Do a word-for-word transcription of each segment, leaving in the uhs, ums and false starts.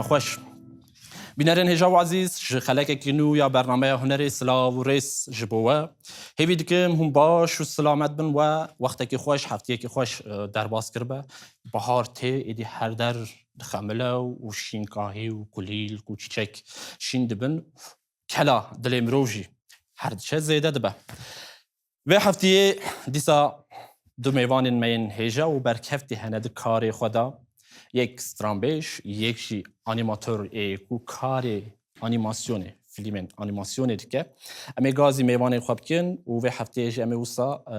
Xweş. Bînerên hêja û ezîz, ji xelekekî nû ya bernameya hunerê silav û rêz ji bo we. Hêvî dikim hûn baş û silamet bin we. Wextekî xweş, heftiyekî xweş, e, derbas kiribe. Bahar tê, êdî her der dixemile û şînkahî û kulîlk û çîçek şîn dibin. Kela dilê mirov jî her diçe zêde dibe. Vê heftiyê dîsa du mêvanên me yên hêja û berkeftî hene di karê xwe de. Yek stranbêj, yek jî animator ê ku karê animasyonê, filmên animasyonê dike. Em ê gazî mêvanên xwe bikin û vê heftiyê jî em ê wisa, e,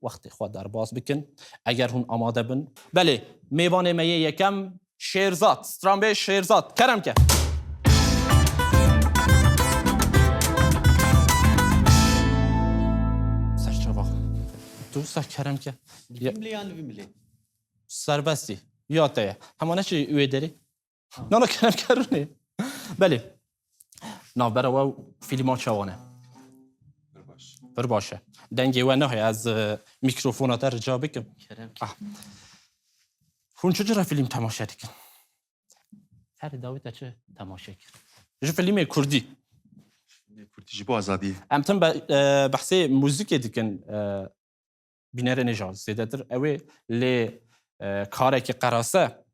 wextê xwe derbas bikin. Eger hûn amade bin. Belê, mêvanê me yê yekem Şêrzad, stranbêj Şêrzad. Kerem ke. Serçava. Tu wisa kerem ke. Li vî milê yan li vî milê? Serbestî. Ya te ye. Hema neçî wê derê? Ha. Nana kerem ke rûnê. Belê. Navbera we û fîlma çawa ne? Pir baş. Pir baş e. Dengê we nahê ez, e, mîkrofona te rica bikim. Kerem ke. Ah. Hûn çi cure fîlm temaşe dikin? Serê dawî te çi temaşe kir? Ji filmê kurdî. Filmê kurdî ji bo azadiyê. Em tim be-, e, behsê muzîkê dikin, e, bînerê nêja zêdetir. Ew ê lê, e, karekî qerase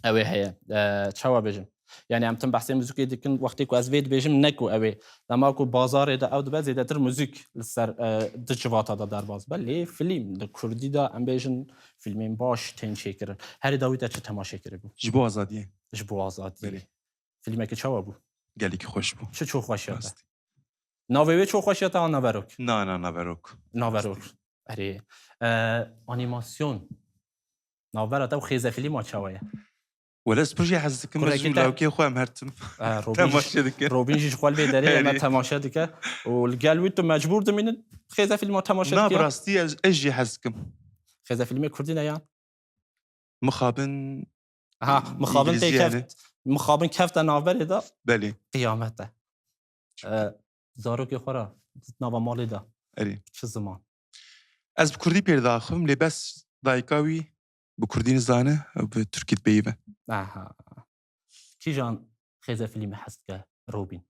ew ê heye. E, çawa bêjim? Yani em tim behsê muzîkê dikin, wextê ku ez vê dibêjim, ne ku ew ê. Dema ku bazarê de ew dibe zêdetir muzîk li ser, e, di civata de derbas be. Lê filîm di kurdî de em bêjin, Filmên baş tên çêkirin. Herê dawî te çi temaşe kiribû? Ji bo azadiyê. Ji bo azadiyê. Belê. Filmeke çawa bû? Gelekî xweş bû. Çi ço xweşiya te? Rastî. Navê wê ço xweşiya te an naverok? Na, na, naverok. Naverok. Rastî. Erê. E, animasyon. Navbera te û xêzefilîma çawa ye? Wele ez pir jê hez dikim, ez Kurekî û te lawkê xwe em her tim, e, Robîn jî, temaşe dikin. Robîn jî ji xwe li vê derê ye, me Erê. Temaşe dike. Û li gel wî tu mecbûr dimînin xêzefilma temaşe dike? Na, bi rastî ez, ez jê hez dikim. Xêzefilmê kurdî ne yan? Mixabin. Ha, mixabin tê keft. Mixabin kefte navberê de. Belê. Qiyamet e. E, zarokê xwe re di nava malê de. Erê. Çi ziman? Ez bi kurdî pê diaxivim, lê bes dayika wî bi kurdî nizane, ew bi tirkî dibêjive. Aha. Kîjan xêzefilmê hez dike? Robîn.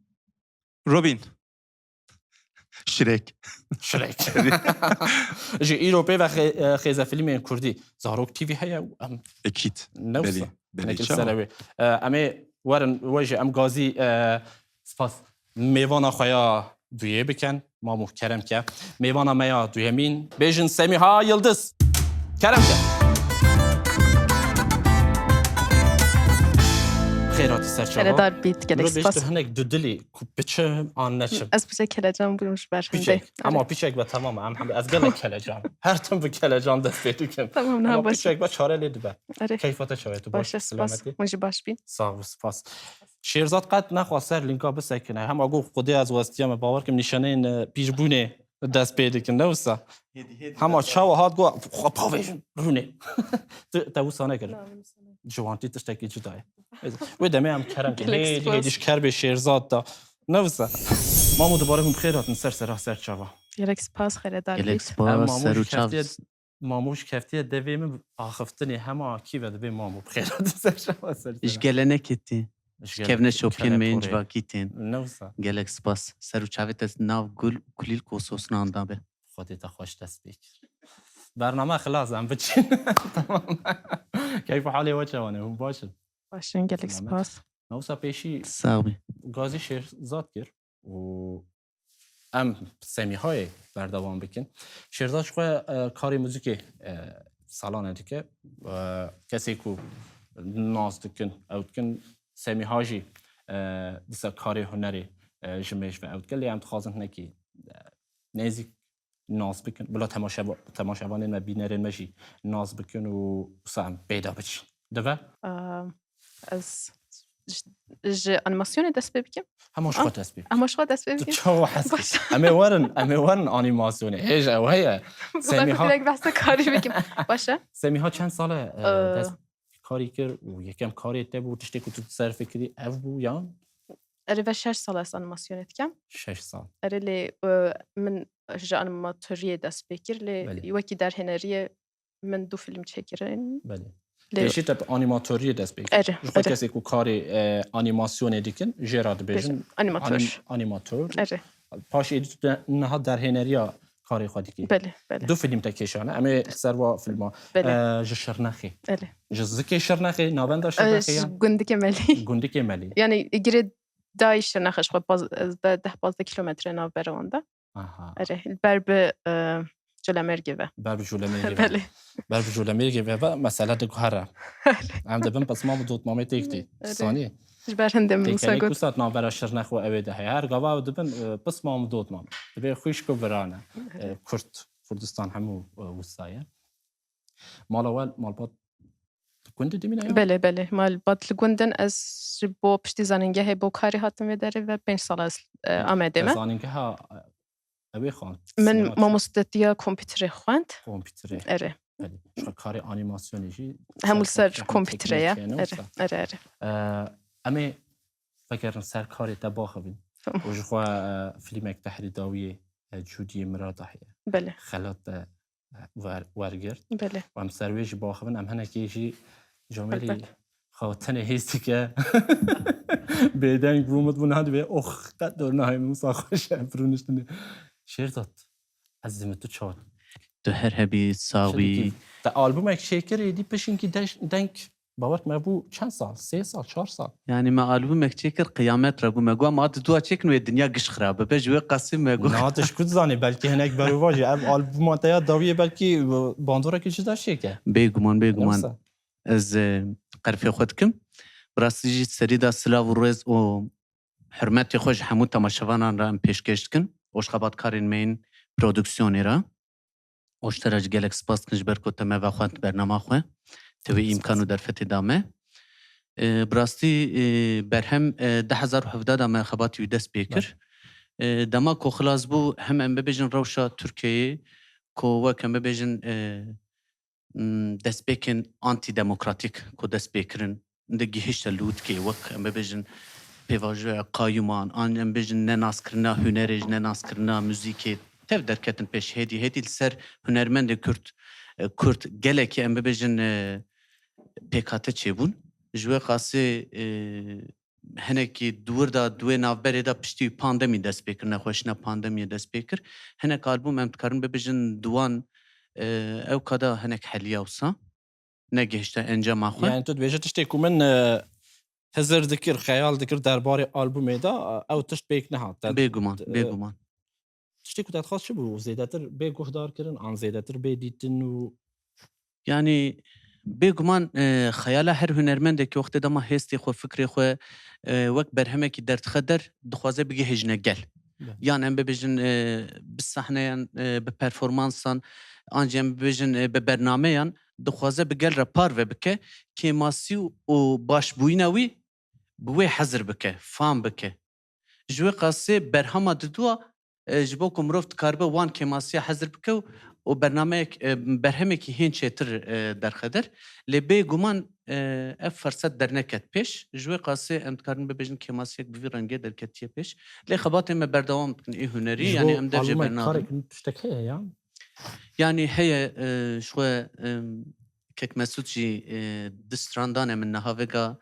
Robîn. Şirek. Şirek. Ji îro pê ve xê-, e, xêzefilmên kurdî Zarok T V heye û em Ekîd. Ne wisa? Belê, belê, hinek li ser ew ê. E, em ê werin we jî em gazî, e, spas mêvana xwe ya duyê bikin. Mamo, kerem ke. Mêvana me ya duyemîn bêjin Semîha Yildiz. Kerem ke. Xêr hatî ser çava. Xêredar bît, gelek spas. Mirov bêjte hinek dudilî ku biçim an neçim. Ez piçek kelecan bûm ji ber hindê. Piçek. Ama piçek be tamam, em hem, ez gelek kelecan. Her tim bi kelecan dest pê dikim. Tamam, niha baş. Ama piçek be çare lê dibe. Erê. Keyfa te çawa ye, tu baş, selametî? Hûn jî baş bîn. Sağ ol, spas. Şêrzad qet nexwast ser lînka bisekine. Hema got Xwedê ez westiya me, bawer kim nîşaneyên, e, pîrbûnê dest pê dikin, ne wisa? Hêdî, hêdî. Hema çawa hat got, "Xwe pavêjin, rûnê." Tu, te wisa nekir. Na, wisa nekir. Ciwantî tiştekî cuda ye. Wê demê em kerem kin. Gelek spas. Hêdî, hêdî ji kerbê Şêrzad da. Ne wisa? Mamo, dubare hûn bi xêr hatin ser sera ser çava. Gelek spas, xêredar bît. Gelek spas, ser û çav. Mamo ji keftiye devê min axiftinê hema kî ve dibê mamo bi xêr hatin ser çava ser. Ji gele neketî. Ji gele kevne şopiyên me yên civakî tên. Ne wisa? Gelek spas. Ser û çavê te nav gul, kulîlk û sosnan da be. Xwedê te xweş dest pê kir. Bername xilas, em biçin. Tamam. Keyf û halê we çawa ne? Hûn baş in? Baş in, gelek spas. Ne wisa pêşî. Sağ bî. Gazî Şêrzad kir û em Semîhayê berdewam bikin. Şêrzad ji xwe, e, karê muzîkê, e, salane dike. E, kesê ku nas dikin, ew dikin. Semîha jî, e, dîsa karê hunerê, e, ji mêj ve ew dike. Lê em dixwazin hinekî, e, nêzîk nas bikin. Bila temaşeva-, temaşevanên me, bînerên me jî nas bikin û wisa em pê de biçin. Dibe? Ehm, ez ji, ji animasyonê dest pê bikim? Hema ji xwe dest pê bikim. Hema ji xwe dest pê bikim? Tu çawa hez kir? Baş. Em ê werin, em ê werin animasyonê. Hêj ew heye. Semîha. Belek behsa karî bikim. Baş e? Semîha çend sal e, e, Ee, dest karî kir û yekem karê te bû, tiştê ku tu di ser fikirî ev bû yan? Erê, ve şeş sal ez animasyonê dikim. Şeş sal. Erê, lê, e, min ji animatoriyê dest pê kir, lê Belê. Wekî derhêneriyê min du fîlm çêkirin. Belê. Lê pêşî te bi animatoriyê dest pê kir. Erê, ji xwe erê. Kesê ku karê, e, animasyonê dikin, jê re dibêjin Bêjin, animator. anim-, animator. Erê. Paşê êdî tu de niha derhêneriya karê xwe dikî. Belê, belê. Du fîlm te kêşane. Em ê ser wa fîlma. Belê. E, ji Şirnexê. Belê. Ji zikê Şirnexê, navenda E, Şirnexê ji ya? Gundikê Melî. Gundikê Melî. Yani girê dayî Şirnexê ji xwe paz-, ez de deh pazdeh kilometre navbera wan de. Aha. Erê, li ber bi, e, Colemêrgê ve. Ber bi Colemêrgê ve. Belê. Ber bi Colemêrgê ve, ve mesele diguhere. Em dibin pismam û dotmamê têk tê. Erê. Sanî. Ji ber hindê min wisa Têkenê got. Ku sat navbera Şirnex û ew ê de heye. Her gava ew dibin, e, pismam û dotmam. Dibê xwişk û birane. Erê. E, Kurd, Kurdistan hemû, e, wisa ye. Mala we, malbat li gund e demîna ya? Belê, belê. Malbat li gund in. Ez ji bo piştî zanîngehê bo karê hatim vê derê ve pênc sala ez, e, Belê. Amedê Te me. Zanîngeha, e, ew ê xwend? Min Sînema çi? Mamostetiya kompîterê xwend. Kompîterê. Erê. Belê. Ji xwe karê anîmasyonê jî Hemû li ser ser fîlmekî kompîterê ye. Teknîkê ne Erê, wisa. Erê, erê. E, em ê vegerin ser karê te baxivin. Tamam. Û ji xwe, e, fîlmek Behrê Dawiyê, e, Cûdiyê Mirada heye. Belê. Xelat te wer-, wergirt. Belê. Û em ser wê jî baxivin, em hinekî jî camêrî Elbet. Xwe tenê hêz dike. Bêdeng bû, min bû niha dibê, ox, qet dor nahê min wisa xweş e, pirûniştinê. Şêrdat, ezîzê min, tu çawa? Tu her hebî, sax bî. Te albûmek çêkir, êdî pişinkî deş-, deng Bawer kî me bû çend sal? Sê sal, çar sal? Yani me albûmek çêkir, qiyamet re bû. Me got, ma tu dua çêkin wê dinya giş xirab bibe. Ji wê qasî me got. Na, tu ji ku dizanî? Belkî hinek berovajî. Ev albûma te ya dawiyê belkî, e, bandorekî cida çêke. Bêguman, bêguman. Yoksa? Ez, e, qerfê xwe dikim. Bi rastî jî serî de silav û rêz û hurmetê xwe ji hemû temaşevanan re em pêşkêş dikin. Û ji xebatkarên me yên produksiyonê re. Û ji te re jî gelek spas dikin ji ber ku te me vexwend bernama xwe. Te wê îmkan û derfetê da me. E, bi rastî, e, berhem, e, du hezar û hevdeh de me xebatî wî dest pê kir. Belê. E, dema ku xilas bû, hem em bibêjin rewşa Tirkiyeyê, ku wek em bibêjin, e, m, destpêkên antîdemokratîk ku dest pê kirin, de gihişte lûtkê, wek em bibêjin pêvajoya qayûman, an em bêjin nenaskirina hunerê ji nenaskirina muzîkê, tev derketin pêş. Hêdî, hêdî li ser hunermendê Kurd, e, Kurd gelekî, em bibêjin, e, pêkhate çêbûn. Ji wê qasê, e, hinekî di wir de, di wê navberê de piştî pandemî dest pê kir, nexweşîna pandemiyê dest pê kir. Hinek albûm em dikarin bibêjin di wan, e, ewka de hinek heliya wisa. Negihişte encama xwe. Yani tu dibêje tiştê ku min, e, hizir dikir, xeyal dikir derbarê albûmê de, e, ew tişt pêk nehat. Te, Bêguman, e, bêguman. Tiştê ku te dixwest çi bû? Zêdetir bê guhdar kirin, an zêdetir bê dîtin û Yani bêguman, e, xeyala her hunermendekî wextê dema hêstê xwe, fikrê xwe, e, wek berhemekî derdixe der, dixwaze bigihêjine gel. Be. Yan em bibêjin, e, bi sahneyan, e, bi performansan, an jî em bibêjin, e, bi bernameyan, dixwaze bi gel re parve bike, kêmasî û başbûyîna wî bi wê hezir bike, fam bike. Ji wê qasê berhema diduwa, e, ji bo ku mirov dikaribe wan kêmasiya hezir bike û, û bernameyek, e, berhemekî hên çêtir, e, derxeder. Lê bêguman, e, ev ferset derneket pêş. Ji wê qasê em dikarin bibêjin kêmasiyek bi vî rengê derketiye pêş. Lê xebatên me berdewam dikin ê hunerî, Ji yanî bo em dev jê albûmek bernadin. Karek tiştek heye ya? Yanî heye, e, ji xwe, e, Kek Mesûd jî, e, du stran dane min niha vêga,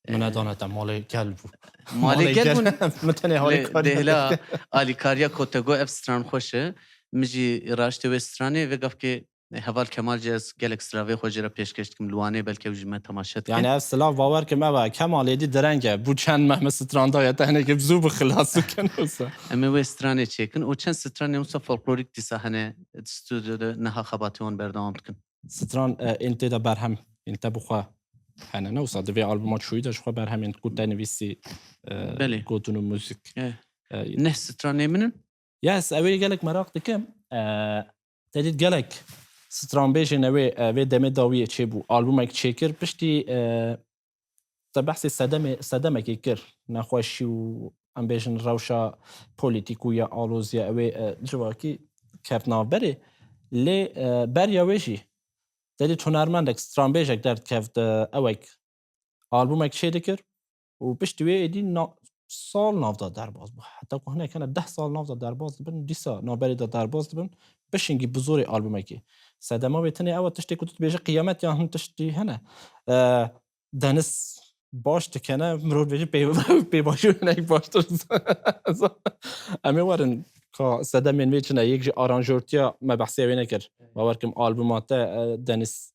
e, Min nedane te, malê gel bû. Malê Malê gel gel, bûn. Min tenê Lê alîkarî dêhla dike. Alîkariya ku te got ev stran xweş e. Min jî raştê wê stranê vê gavkê, e, Heval Kemal jî ez gelek silavê xwe jê re pêşkêş dikim. Li Wanê belke ew jî me temaşe dikin. Yani ev silav bawer kim ev e. Kemal êdî direng e. Bû çend meh min stran daye te hinekê bi zû bi xilas bikin wisa. Em ê wê stranê çêkin û çend stranê wisa folklorîk dîsa hene di stûdyo de niha xebatê wan berdewam dikin. Stran, e, ên tê de berhem, ên te bi xwe hene, ne wisa di vê albuma çûyî de ji xwe berhemên ku te nivîsî, e, Belê. Gotin û muzîk. E, E, neh stranê min in. Yes, ew ê gelek meraq dikim. E, te dît gelek stranbêjên ew ê, e, vê demê dawiyê çêbû, albumek çêkir, piştî, e, te behsê sedemê, sedemekê kir, nexweşî û em bêjin rewşa polîtîk û ya aloziya ew ê, e, civakî keft navberê. Lê, e, beriya wê jî te dît hunermendek, stranbêjek derdikevt, e, ewek albumek çêdikir û piştî wê êdî na-, sal nav de derbas bû. Heta ku hinek hene deh sal nav de derbas dibin, dîsa navberê de derbas dibin, bişingî bi zorê albumekê. Sedema wê tenê ew e, tiştê ku tu dibêje qiyamet ya hin tiştî hene. E, Deniz baş dikene, mirov dibêje pê-, pêvajoyek baştir. Em ê werin ka sedemên wê çi ne, yek ji aranjortiya me behsê wê nekir. Bawer kim albuma te, e, Deniz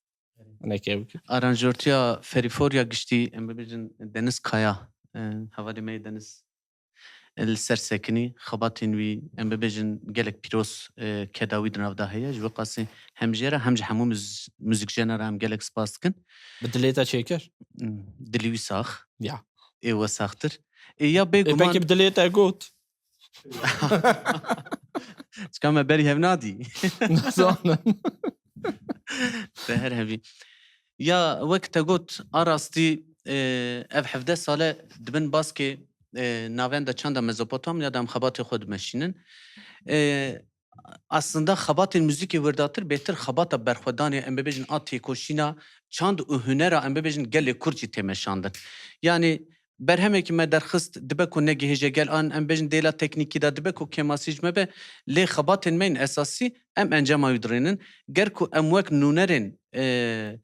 neke bike. Aranjortiya Ferîfor ya giştî, em bibêjin Deniz Kaya, e, hevalê me yê Deniz, e, li ser sekinî, xebatên wî, em bibêjin gelek pîroz, e, keda wî di nav de heye. Ji wê qasî hem jê re hem ji hemû muz-, muzîkjena re em gelek spas dikin. Bi dilê te çêkir? Hmm, dilî wî sax. Ya. Ê we saxtir. Ê ya bêguman. Ê belkî bi dilê te got. Çika me berî hev nadî. Nizanim. Te her hevî. Ya wek te got, a rastî, e, ev hevdeh sale dibin baskê, e, navenda çanda Mezopotamya de em xebatê xwe dimeşînin. E, aslında xebatên muzîkê wirdatir bêtir xebata berxwedanê, em bibêjin a têkoşîna çand û hunera, em bibêjin gelê Kurd jî tê meşandin. Yanî berhemekî me derxist, dibe ku ne gihêje gel an, em bêjin dêla teknîkî de, dibe ku kêmasî ji me be, lê xebatên me yên esasî em encama wî dirênin. Ger ku em wek nûnerên, e,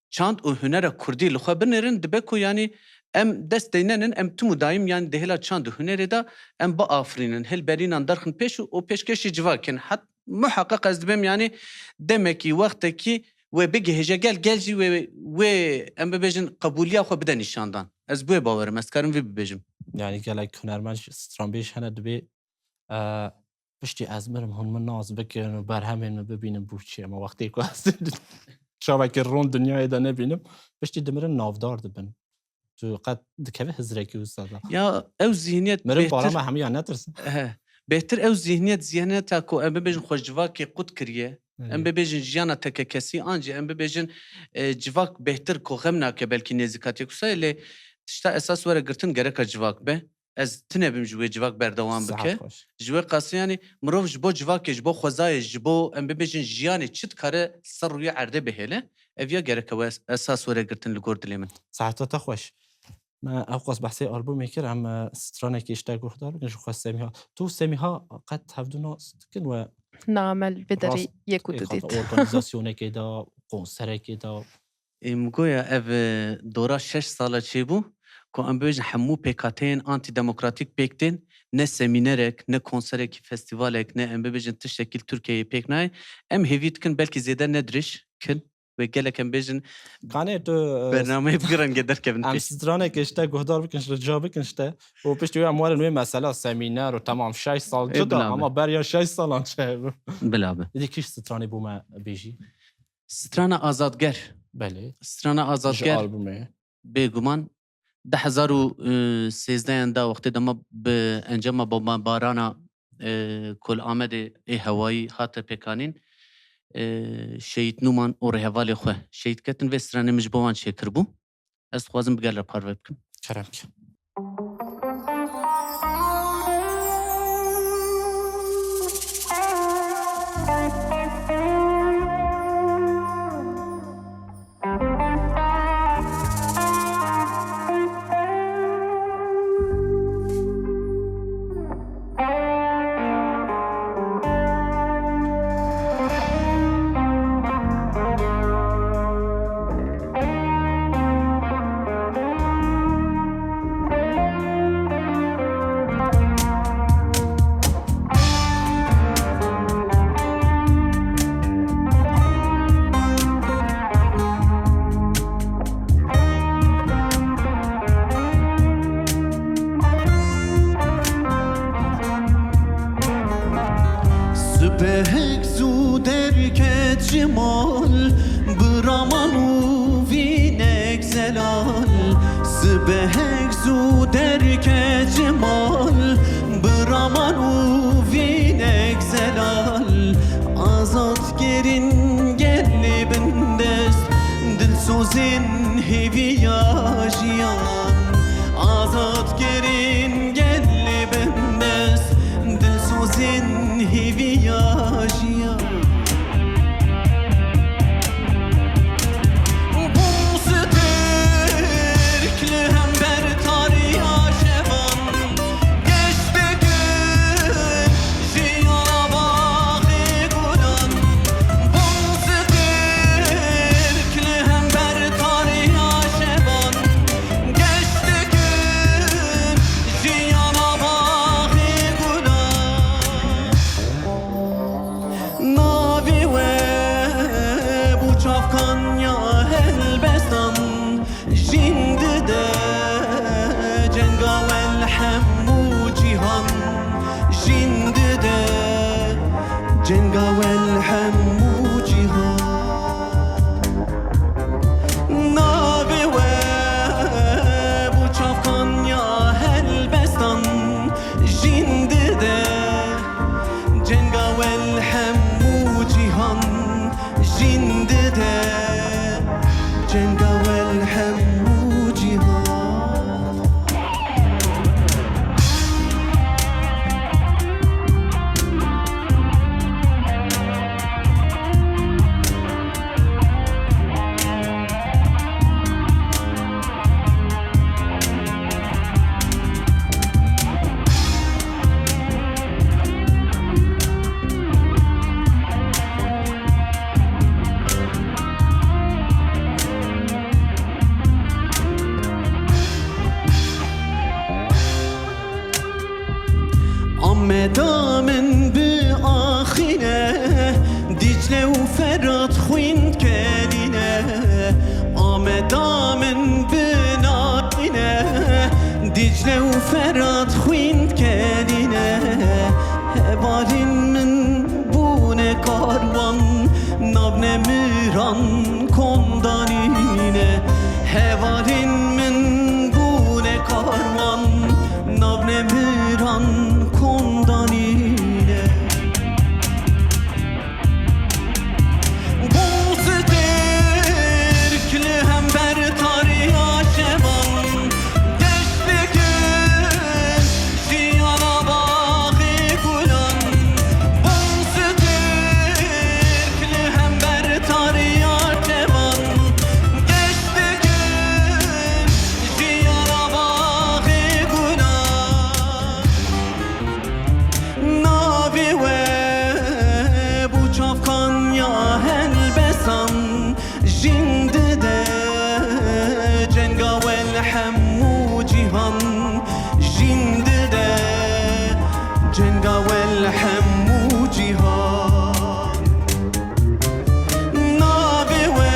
çand û hunera kurdî li xwe binêrin, dibe ku yanî em dest deynenin, em tim û dayim yanî di hêla çand û hunerê de em biafirînin, hilberînan derxin pêş û, û pêşkêşî civakê kin. Het muheqeq ez dibêm yanî demekî, wextekî wê bigihêje gel, gel jî wê, wê em bibêjin qebûliya xwe bide nîşandan. Ez bi wê bawer im, ez dikarim vî bibêjim. Yanî gelek hunermend, stranbêj hene dibê, e, piştî ez mirim hûn min nas bikin û berhemên min bibînin bû çi ye? Ma wextê ku ez çavekî rûn dinyayê de nebînim, piştî dimirin navdar dibin. Tu qet dikevî hizrekî wisa de? Ya ew zihniyet Mirin bêhtir, para me hemiya netirsin. He. Bêhtir ew zihniyet, zihniyeta ku em bibêjin xwe civakê qut kiriye. Em Evet. bibêjin jiyana tekekesî, an jî em bibêjin, e, civak bêhtir ku xem nake belkî nêzîkatiyek wisa ye, lê tişta esas were girtin gereka civak be. Ez tune bim ji wê civak berdewam bike. Saet xweş. Ji wê qasî yanî mirov ji bo civakê, ji bo xwezayê, ji bo em bibêjin jiyanê çi dikare li ser rûyê erdê bihêle, ev ya gereke we es-, esas were girtin li gor dilê min. Saeta te xweş. Me ewqas behsê albûmê kir, em, e, stranekê ji te guhdar bikin ji xwe Semîha. Tu Semîha qet hevdû nas dikin we? Na, me li vê derê rast yek û ê du xata dît. Organîzasyonekê de, konserekê de? Ê, min goya ev, e, dora şeş sala çêbû ku em bibêjin hemû pêkhateyên antîdemokratîk pêk tên, ne semînerek, ne konserekî, festîvalek, ne em bibêjin tiştekî li Tirkiyeyê pêk nayê. Em hêvî dikin belkî zêde ne dirêj kin. Wê gelek em bêjin Kanê tu, e, bernameyê bi rengê derkevin em pêş. Stranekê ji te guhdar bikin, ji ca bikin ji te. Û piştî wê em werin wê mesela semîner û temam şeş sal Ê, cida, bila be. Ama beriya şeş salan çi hebû? Bila be. Îdî kî stranê bo me bêjî? Strana Azadger. Belê. Strana Ji Azadger albumê. Bêguman di hezar û sêzdeh de wextê dema bi encama bombebarana, e, ku li Amedê ê hewayî hate pêkanîn, e, Şehîd Nûman û rêhevalê xwe şehîd ketin, vê stranê min ji bo wan çêkiribû. Ez dixwazim bi gel re parve bikim. Kerem ke. Sibehek zû derket ji mal, bi raman û vînek zelal. Sibehek zû derket ji mal, bi raman û vînek zelal. Azadkerên gelê bindest, dilsozên hêviya jiyan. Azadkerên gelê bindest, dilsozên hêviya jiyan. Bûm stirk li hember tariya şevan. Cenga wel hemû cîhan. Navê we bû çavkaniya helbestan jîn dide. Cenga wel hemû cîhan jîn dide. Cenga wel hemû cîhan. Ameda min biaxîne, Dîcle û Ferat xwîn dikelîne. Ameda min binaxîne, Dîcle û Ferat xwîn dikelîne. Hevalên min bûne karwan, nav nemiran kom danîne. Hevalên min bûne karwan, nav nemiran kom danîne. Bûn stêrk li hember tariya şevan, geş dikin jiyana baxê gulan. Bûn stêrk li hember tariya şevan, geş dikin jiyana baxê gulan. Navê we bû çavkaniya helbesan jîn dide. Cenga wel hemû cîhan jîn dide. Cenga wel hemû cîhan. Navê we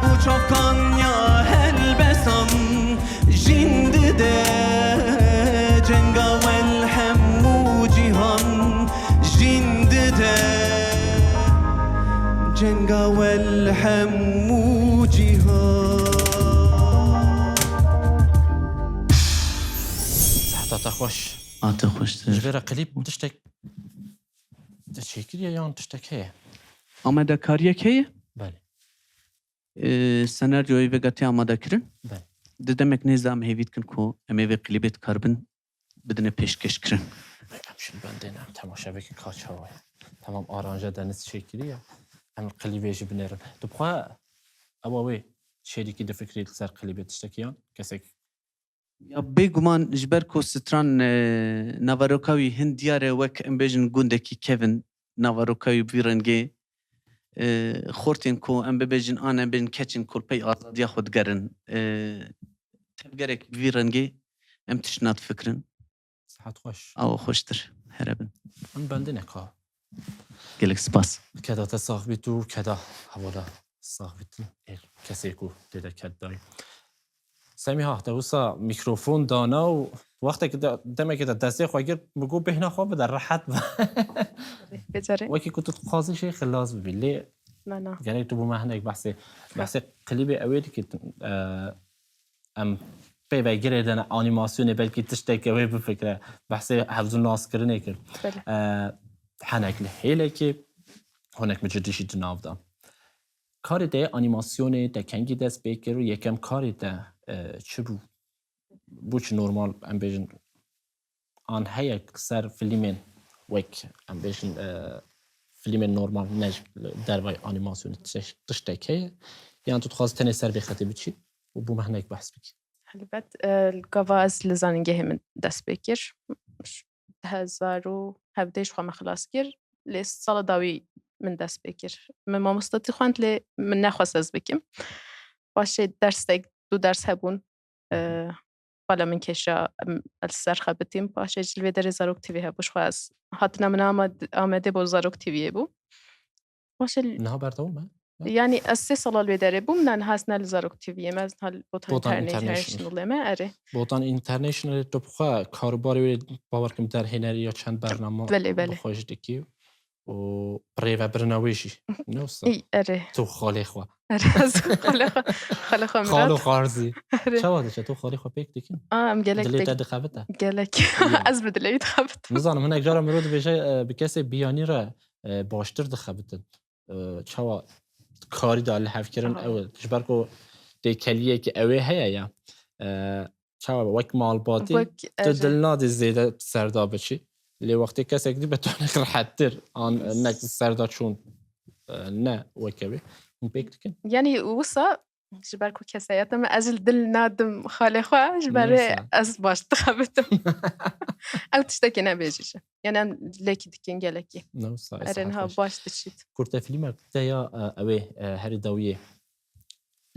bû çavkaniya helbesan jîn dide. Cenga wel hemû cîhan jîn dide. Cenga wel hemû cîhan. Sehta te xweş. A te xweştir. Ji vê re klîp tiştek te çêkiriye yan tiştek heye? Amadekariyek heye? Belê. Ee, senaryoyê vêga tê amade kirin. Belê. Di demek nêz de em hêvî dikin ku em ê vê klîbê dikaribin bidine pêşkêşkirin. Em şin bendê ne, em temaşevekî ka çawa ye. Temam aranje deniz çêkiriye. Em klîbê jî binêrin. Tu bi xwe ewa wê şêrîkî difikirî li ser klîbê tiştekî yan kesek? Ya bêguman ji ber ku stran, e, naveroka wî hin diyar e wek em bêjin gundekî kevin naveroka wî bi vî rengê, e, xortên ku em bibêjin an em bêjin keçên ku li pey azadiya xwe digerin. E, tevgerek bi vî rengê em tişt nadifikirin. Sihet xweş. Awa xweştir. Here bin. Em bendine ka. Gelek spas. Keda te sax bît û keda hevala sax bît. Ê, kesê ku tê de ked dayî. Semîha, te wisa mîkrofon dana û wextekî de, demekê de destê xwe girt, bi got bêhna xwe bide, rehet be. Becerê. Wekî ku tu dixwazî jê xilas bibî, lê Na, na. gerek tu bo me hinek behsê, behsê klîbê ew ê dikî, e, em pê ve girê de ne, anîmasyonê belkî tişteke wê bifikire. Behsê hevzû naskirinê kir. Belê. E, henek li hêlekê, honek min cidî jî di nav de. Karê te yê anîmasyonê te kengî dest pê kir û yekem karê te, e, çi bû? Bû çi normal, em bêjin, an heye li ser filmên wek, em bêjin, e, filmên normal, ne ji dervayî anîmasyonê tiştek, tiştek heye? Yan tu dixwazî tenê ser vê xetê biçî û bo me hinek behs bikî? Helbet, e, li gava ez li zanîngehê min dest pê kir. Hezar û hevdeh ji xwe me xilas kir. Lê sala dawî min dest pê kir. Min mamostetî xwend, lê min nexwest ez bikim. Paşê dersek, du ders hebûn. E, bala min kêşa, em, ez li ser xebitîm. Paşê jî li vê derê Zarok T V hebû. Ji xwe ez, hatina min Amad-, Amedê bo Zarok T V'yê bû. Paşê l- Niha berdewam e? Yanî ez sê sala li wê derê bûm, ne niha ez ne li Zarok T V'yê me, ez niha li Botan Botan International. Internationalê me, erê. Botan International tu bi xwe karûbarê wê, bawer kim, derhênerî ya çend bernama Belê, belê. bi xwe jî dikî. û bi rêvebirina wê jî. Ne wisa? Î, erê. Tu xalê xwe. Erê, ez xalê xwe, xalê xwe Xal û Mirat. xarzî. Erê. Çawa diçe? Tu xalê xwe pêk dikin? A, em gelek Dilê pêk. te dixebite? Gelek. Ya. Ez bi dilê wî dixebitim. Nizanim, hinek cara mirov dibêje, e, bi kesê biyanî re, e, baştir dixebitin. E, çawa karî de li hevkirin Aha. ew e. Ji ber ku têkeliyekî ew ê heye ya. E, çawa wek malbatî Wek, tu erê. dil nadî zêde serda biçî. Lê wextê kesek dî be tu hinek rehettir an Yes. nek serda çûn, e, ne weke wê. Hûn pêk dikin? Yanî wisa ji ber ku kesayeta min, ez ji dil nadim xalê xwe, ji ber Ne wê wisa? ez baş dixebitim. Ew tiştekê nebêjî jî. Yanî em lêkî dikin gelekî. Ne wisa, ez Erê niha hafeş. Baş diçît. Kurte filmek te ya, e, ew ê, e, herî dawiyê.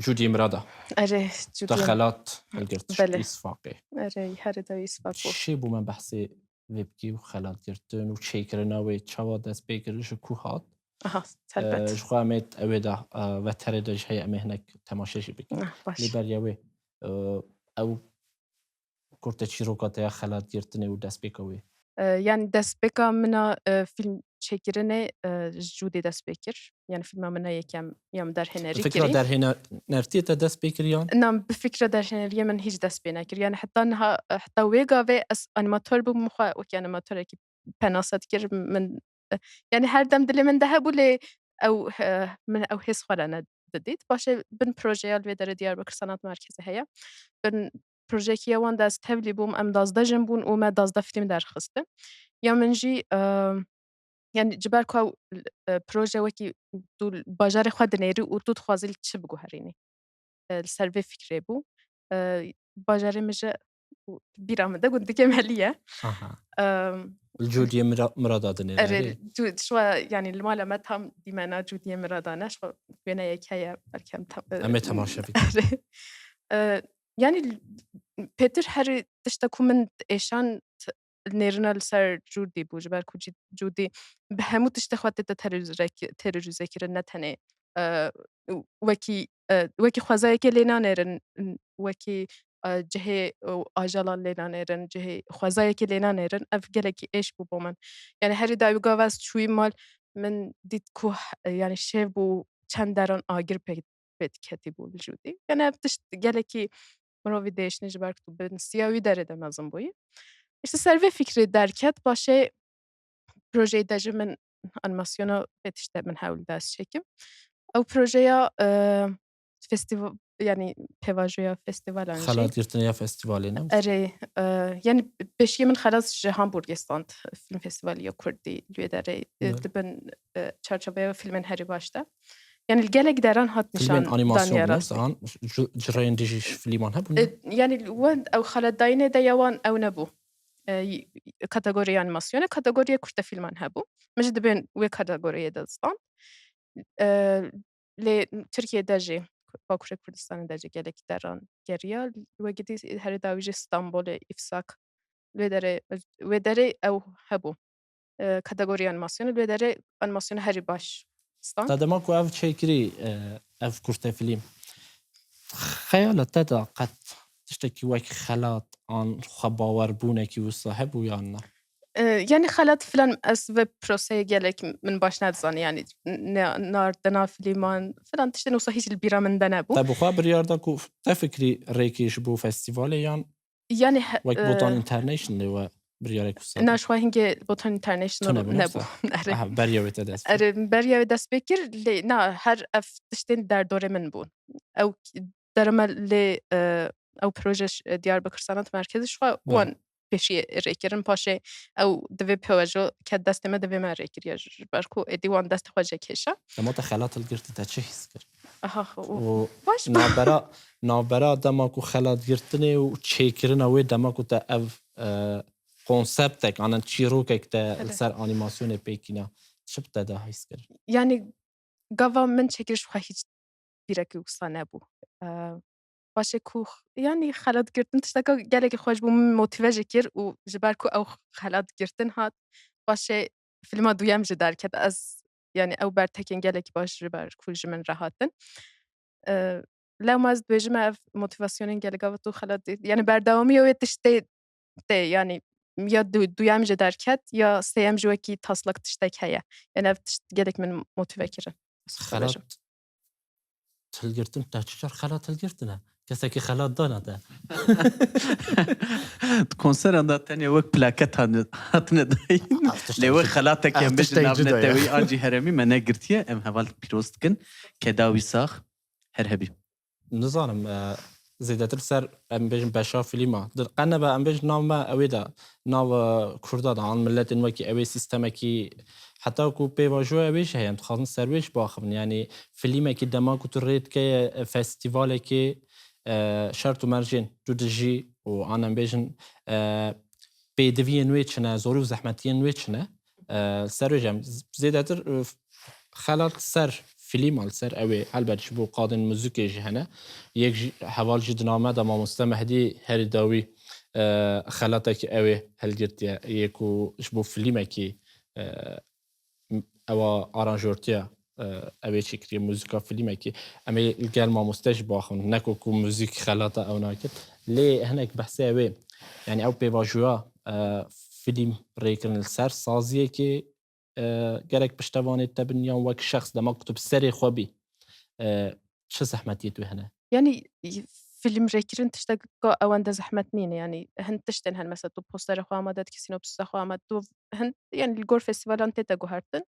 Cûdiyê Mirada. Erê, Te Cûdiyê. Xelat hilgirt Belê. Îsfaqê. Erê, herî dawî Îsfaq bû. Çi bû me behsê vê bikî û xelatgirtin û çêkirina wê, çawa dest pê kir, ji ku hat? Aha, E, helbet. Ji xwe em ê ew ê de, e, veterê de ji heye em ê hinek temaşe jî bikin. Ah, baş. Lê beriya wê, e, ew kurte çîroka te ya xelatgirtinê û destpêka wê. E, yanî destpêka min a, e, fîlm çêkirinê, e, ji Cûdê dest pê kir. Yanî fîlma min a yekem ya min derhênerî Fikra kirî. derhênertiyê te dest pê kiriyan? Na, bi fikra derhêneriyê min hîç dest pê nekir. Yanî heta niha, heta wê gavê ez animator bûm, min xwe wekî animatorekî penase dikir. Min, yanî her dem dilê min de hebû, lê ew, eh, min ew hêz xwe re nedidît. Paşê bin projeya li vê derê Diyarbekir Sanat Merkezi heye. Bin projekî ya wan de ez tevlî bûm, em dazdeh jin bûn û me dazdeh fîlm derxistin. Ya min jî, eh, yanî ji ber ku ew, eh, proje wekî tu li bajarê xwe dinêrî û tu dixwazî li çi biguherînî. E, li ser vê fikrê bû. E, bajarê min ji bîra min de gundikê Melî ye. Aha. Em, Li Cûdiyê Mira-, Mirada dinêre, Erê, erê. tu, şwa, yanî li mala me tam dîmena Cûdiyê Mirada ne, şwa wêne yek heye, belkî em tam, e, Em ê temaşe bikin. Erê. E, yanî pêtir herî tişta ku min êşan t-, nêrina li ser Cûdî bû, ji ber ku Cî-, Cûdî bi hemû tiştê xwe tête terorîze-, terorîze kirin, ne tenê, e, wekî, e, wekî xwezayekê lê nanêrin, wekî, e, cihê û ajalan lê nanêrin, cihê xwezayekê lê nanêrin. Ev gelekî êş bû bo min. Yanî herî dawî gav ez çûyî mal, min dît ku h-, yanî şev bû çend deran agir pê, pê diketî bû li Cûdî. Yanî ev tişt gelekî mirovî dêşnî ji ber ku tu bi nisiya wî derê de mezin bûyî. Îşte ser vê fikrê derket, paşê projeyê de ji min animasyona vê tişte min hewl da ez çêkim. Ew projeya, e, festival, yanî pêvajoya festivalan jî. Xelatgirtin ya festivalê ne? Erê, e, yanî pêşiyê min xelat ji Hamburgê stand, Film Festivalî ya Kurdî li wê derê, e, Evet. Di bin, e, çarçoveya filmên herî baş de. Yanî li gelek deran hat Filmên nîşan animasyon daniya bû, rastî. An, ji, ji reyên dijî ji filîman hebûn? E, yanî wan ew xelatdayînê de ya wan ew nebû. E, y-, kategoriya animasyonê, kategoriya kurte filman hebû. Min jî dibên wê kategoriyê de stand. E, lê Tirkiyê de jî, Bakurê Kurdistanê de jî gelekî deran geriya. Wekî dî herî dawî jî Stenbolê, Îfsak. Wê derê, wê derê ew hebû. E, kategoriya animasyonê, wê derê animasyonê herî baş stand. Te dema ku ev çêkirî, e, ev kurte filîm, xeyala te de qet tiştekî wek xelat an xwebawerbûnekî wisa hebû yan na? E, yanî xelat filan ez vê proseyê gelek min baş nedizanî, yanî ne-, nardina filîman filan tiştên wisa hîç li bîra min de nebû. Te bi xwe biryar da ku te fikrî rêkê ji bo festîvalê yan Yanî he-, wek e, Botan Internationalê we biryarek wisa da? Na, ji xwe hingê Botan International Tune bû, ne nebû. wisa? Erê. Aha, beriya wê te dest pê. Erê, beriya wê dest pê kir, lê na, her ev tiştên derdorê min bûn. Ew k-, dere me lê, e, ew proje ş-, e, Diyarbekir Sanat Merkezi ji xwe Belê. wan pêşiyê rê kirin, paşê ew divê pêvajo ket destê me, divê me rê kiriye, ji ber ku êdî wan destê xwe jê kêşe. Dema te xelat hilgirtî te çi hîs kir? Aha, û û baş bû. navbera, navbera dema ku xelatgirtinê û çêkirina wê, dema ku te ev, e, konseptek, anan çîrokek te Belê. li ser anîmasyonê pêkîna, çi bi te de hîs kir? Yanî gava min çêkiriş xwe hîç bîrekî wisa nebû. E, paşê ku x-, yanî xelatgirtin tişteka gelekî xweş bû, min motive jî kir û ji ber ku ew xelatgirtin hat, paşê filma duyem jî derket. Ez, yanî ew bertekên gelekî baş ji ber ku ji min re hatin. E, lewma ez dibêjim ev motivasyonên gelek gava tu xelat, yanî berdewamiya wê tiştê tê, yanî ya du- duyem jî derket ya sêyem jî wekî taslak tiştek heye. Yani ev tişt gelek min motive kirin. Xelat hilgirtin, te çi car xelat hilgirtine? Kesekî xelat dana te? Di konseran de tenê wek plaket hatine, hatine dayîn. Lê wek xelatekî em bêjin navnetewî an jî herêmî me negirtiye. Em heval pîroz dikin. Keda wî sax her hebî. Nizanim, e, zêdetir ser, em bêjin, beşa filîma. Di qe nebe, em bêjin, nav me ewê de, nav, e, Kurda de, an miletên wekî ewê sîstemekî, heta ku pêvajoya wê jî heye, em dixwazin ser wê jî biaxivin. Yanî filîmekî dema ku tu rê dike, e, festîvalekê, e, şert û mercên tu dijî û an em bêjin, e, pêdiviyên wê çi ne, zorî û zehmetiyên wê çi ne, e, ser wê jî em z-, zêdetir, e, xelat ser filîma li ser ewê, helbet ji bo qadên muzîkê jî hene. Yek jî heval jî di nav me de mamoste Mehdî herî dawî, e, xelatekî ewê hilgirtiye, yê ku ji bo filîmekî, e, m-, ewa aranjortiya, e, ewê çêkiriye, muzîka filîmekî. Em ê li gel mamoste jî biaxivin, ne ku, ku muzîk xelata ew nakir. Lê hinek behsê ewê, yanî ew pêvajoya, e, filîm rêkirin li ser saziyekê, e, gerek piştevanê te bin yan wek şexs, dema ku tu bi serê xwe bî, e, çi zehmetiyê tu hene? Yani y- film rêkirin tiştek ka ewende zehmet nîne. Yani hin tiştên hen, mesela tu posterê xwe amade dikî, sinopsisa xwe amade, tu hin, yani li gor festîvalan tête guhertin.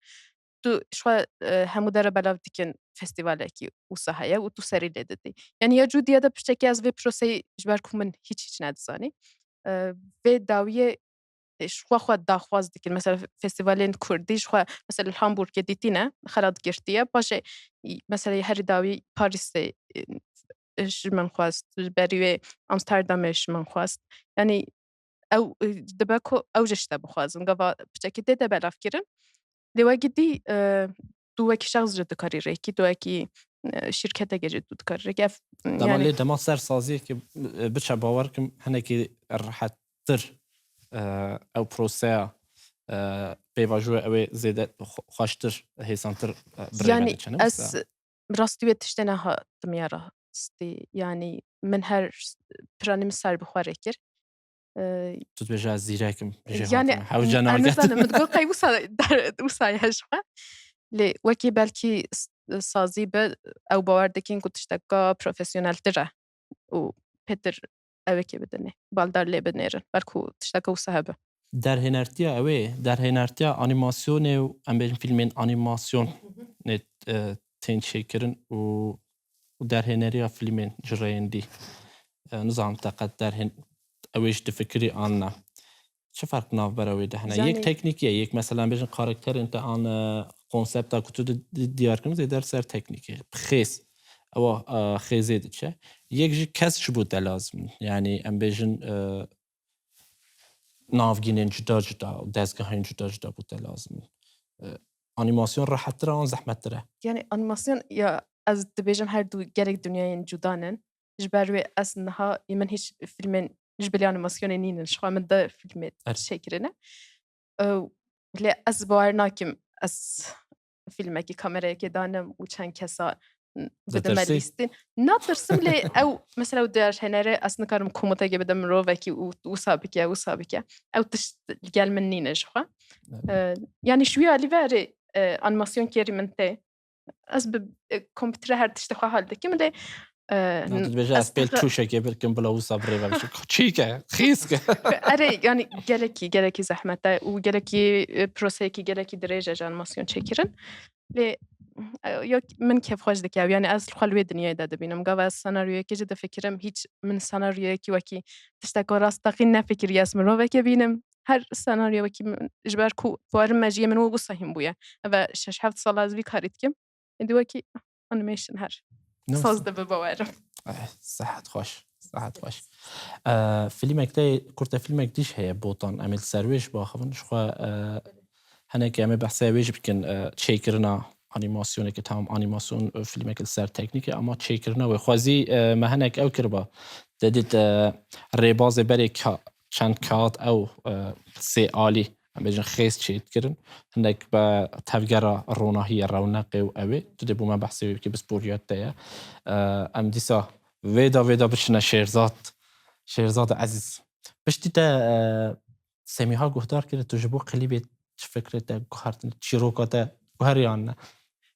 Tu ji xwe, e, hemû dere belav dikin festîvalekî wisa heye û tu serî lê didî. Yani ya cûdiye de piçekî ez vê proseyê ji ber ku min hiç hiç nedizanî. E, vê dawiyê, e, ji xwe xwe daxwaz dikin. Mesela festîvalên kurdî ji xwe, mesela li Hamburgê dîtîne, xelat girtiye. Paşê, y- mesela herî dawî Parîsê, e, ji min xwest, ji berî wê Amsterdamê ji min xwest. Yani ew, e, dibe ku ew ji te bixwazin. Gava piçekî tête belavkirin. Lê wekî dî, e, tu wekî şexs jî dikarî rêkî, tu wekî, e, şîrketekê jî tu dikarî rêkî. Ev, Dema yani lê dema ser saziyekê, e, biçe, bawer kim hinekî rehettir, e, ew proseya, e, pêvajoya ew ê zêde xwe-, xweştir, hêsantir, e, bi rê ve yani diçe, ne ez wisa? Rastî wê tiştê nehatim ya rastî. Yani min her s-, piranî min ser bi xwe rê kir. E, Tu dibêje ez zîrek im, jê yani hatime. Hewce ez naket. Nizanim, min digot qey wisa der-, wisa ye ji xwe. Lê wekî belkî s-, sazî be, ew bawer dikin ku tişteka profesyoneltir e û pêtir ewekê bidinê, baldar lê binêrin. Belku tişteka wisa hebe. Derhênertiya ewê, derhênertiya anîmasyonê û em bêjin fîlmên anîmasyon nê, e, tên çêkirin û, û derhêneriya fîlmên ji rêyên dî. E, nizanim te qet derhên-, ewê jî difikirî an ne. Çi ferq navbera wê de hene? Yek yani teknîk e, yek mesela em bêjin karakterên te an, e, konsepta ku tu di, di, diyar kirin zêde li ser teknîk e. Xêz. Ewa, e, xêzê diçe. Yek jî kes ji bo te lazim in. Yani em bêjin, e, navgînên cuda cuda û dezgehên cuda cuda bo te lazim in. E, anîmasyon rehettir e an zehmettir e? Yani anîmasyon ya ez dibêjim her du gelek dinyayên cuda ne. Ji ber wê ez niha, ê min hîç fîlmên ji bilî anîmasyonê nînin. Ji xwe min de fîlmê çêkirine. Ew, lê ez bawer nakim ez fîlmekî kamerayekê danim û çend kesa, m, bidime lîstin. Natirsim, lê ew mesela derhênerê ez nikarim komutekê bidim mirovekî û wisa bike, wisa bike. Ew tişt li gel min nîne ji xwe. E, yani ji wî alî ve erê, e, anîmasyon kêrî min tê. Ez bi, e, kompîtere her tiştê xwe hal dikim, lê, e, tu dibêje ez pêl tûşekê birkim bila wisa birêve biçim. Çîke, xîske. Erê, yani gelekî, gelekî zehmet e û gelekî, e, proseyekî gelekî dirêj e ji anîmasyon çêkirin. Lê, e, yok, min kêfxweş dike. Yani ez li xwe li wê dinyayê de dibînim. Gava ez senaryoyekê jî difikirim. Hiç min senaryoyekî wekî tişteka rasteqîn nefikiriye ez mirovekê bînim. Her senaryo wekî min, ji ber ku bawerim mejiyê min wisa hîn bûye. Eve şeş heft sala ez vî karî dikim. Êdî wekî animation her saz dibe bawerim. Eh, sehet xweş, sehet xweş. Eh, filmek te, kurte filmek dîş heye, Botan, em ê li ser wê jî biaxivin. Ji xwe, eh, hinek em ê behsê wê jî bikin, eh, çêkirina anîmasyoneke, tamam anîmasyon, eh, filmek li ser teknîk e, ama çêkirina wê. Xwezî, eh, me hinek ew kiriba. Te dît, eh, rêbazê berê ka-, çend kağıt ew, e, sê alî, em bêjin xêz çêdikirin. Hinek be tevgera ronahiyê, rewneqê û ew ê. Tu dê bo me behsê wê bikî, pisporiyet te ye. E, em dîsa vêda vêda biçine Şêrzad, Şêrzad Ezîz. Piştî te, e, Semîha guhdar kire, tu ji bo klîbê çi fikrê te guhertin, çîroka te guheriyan ne?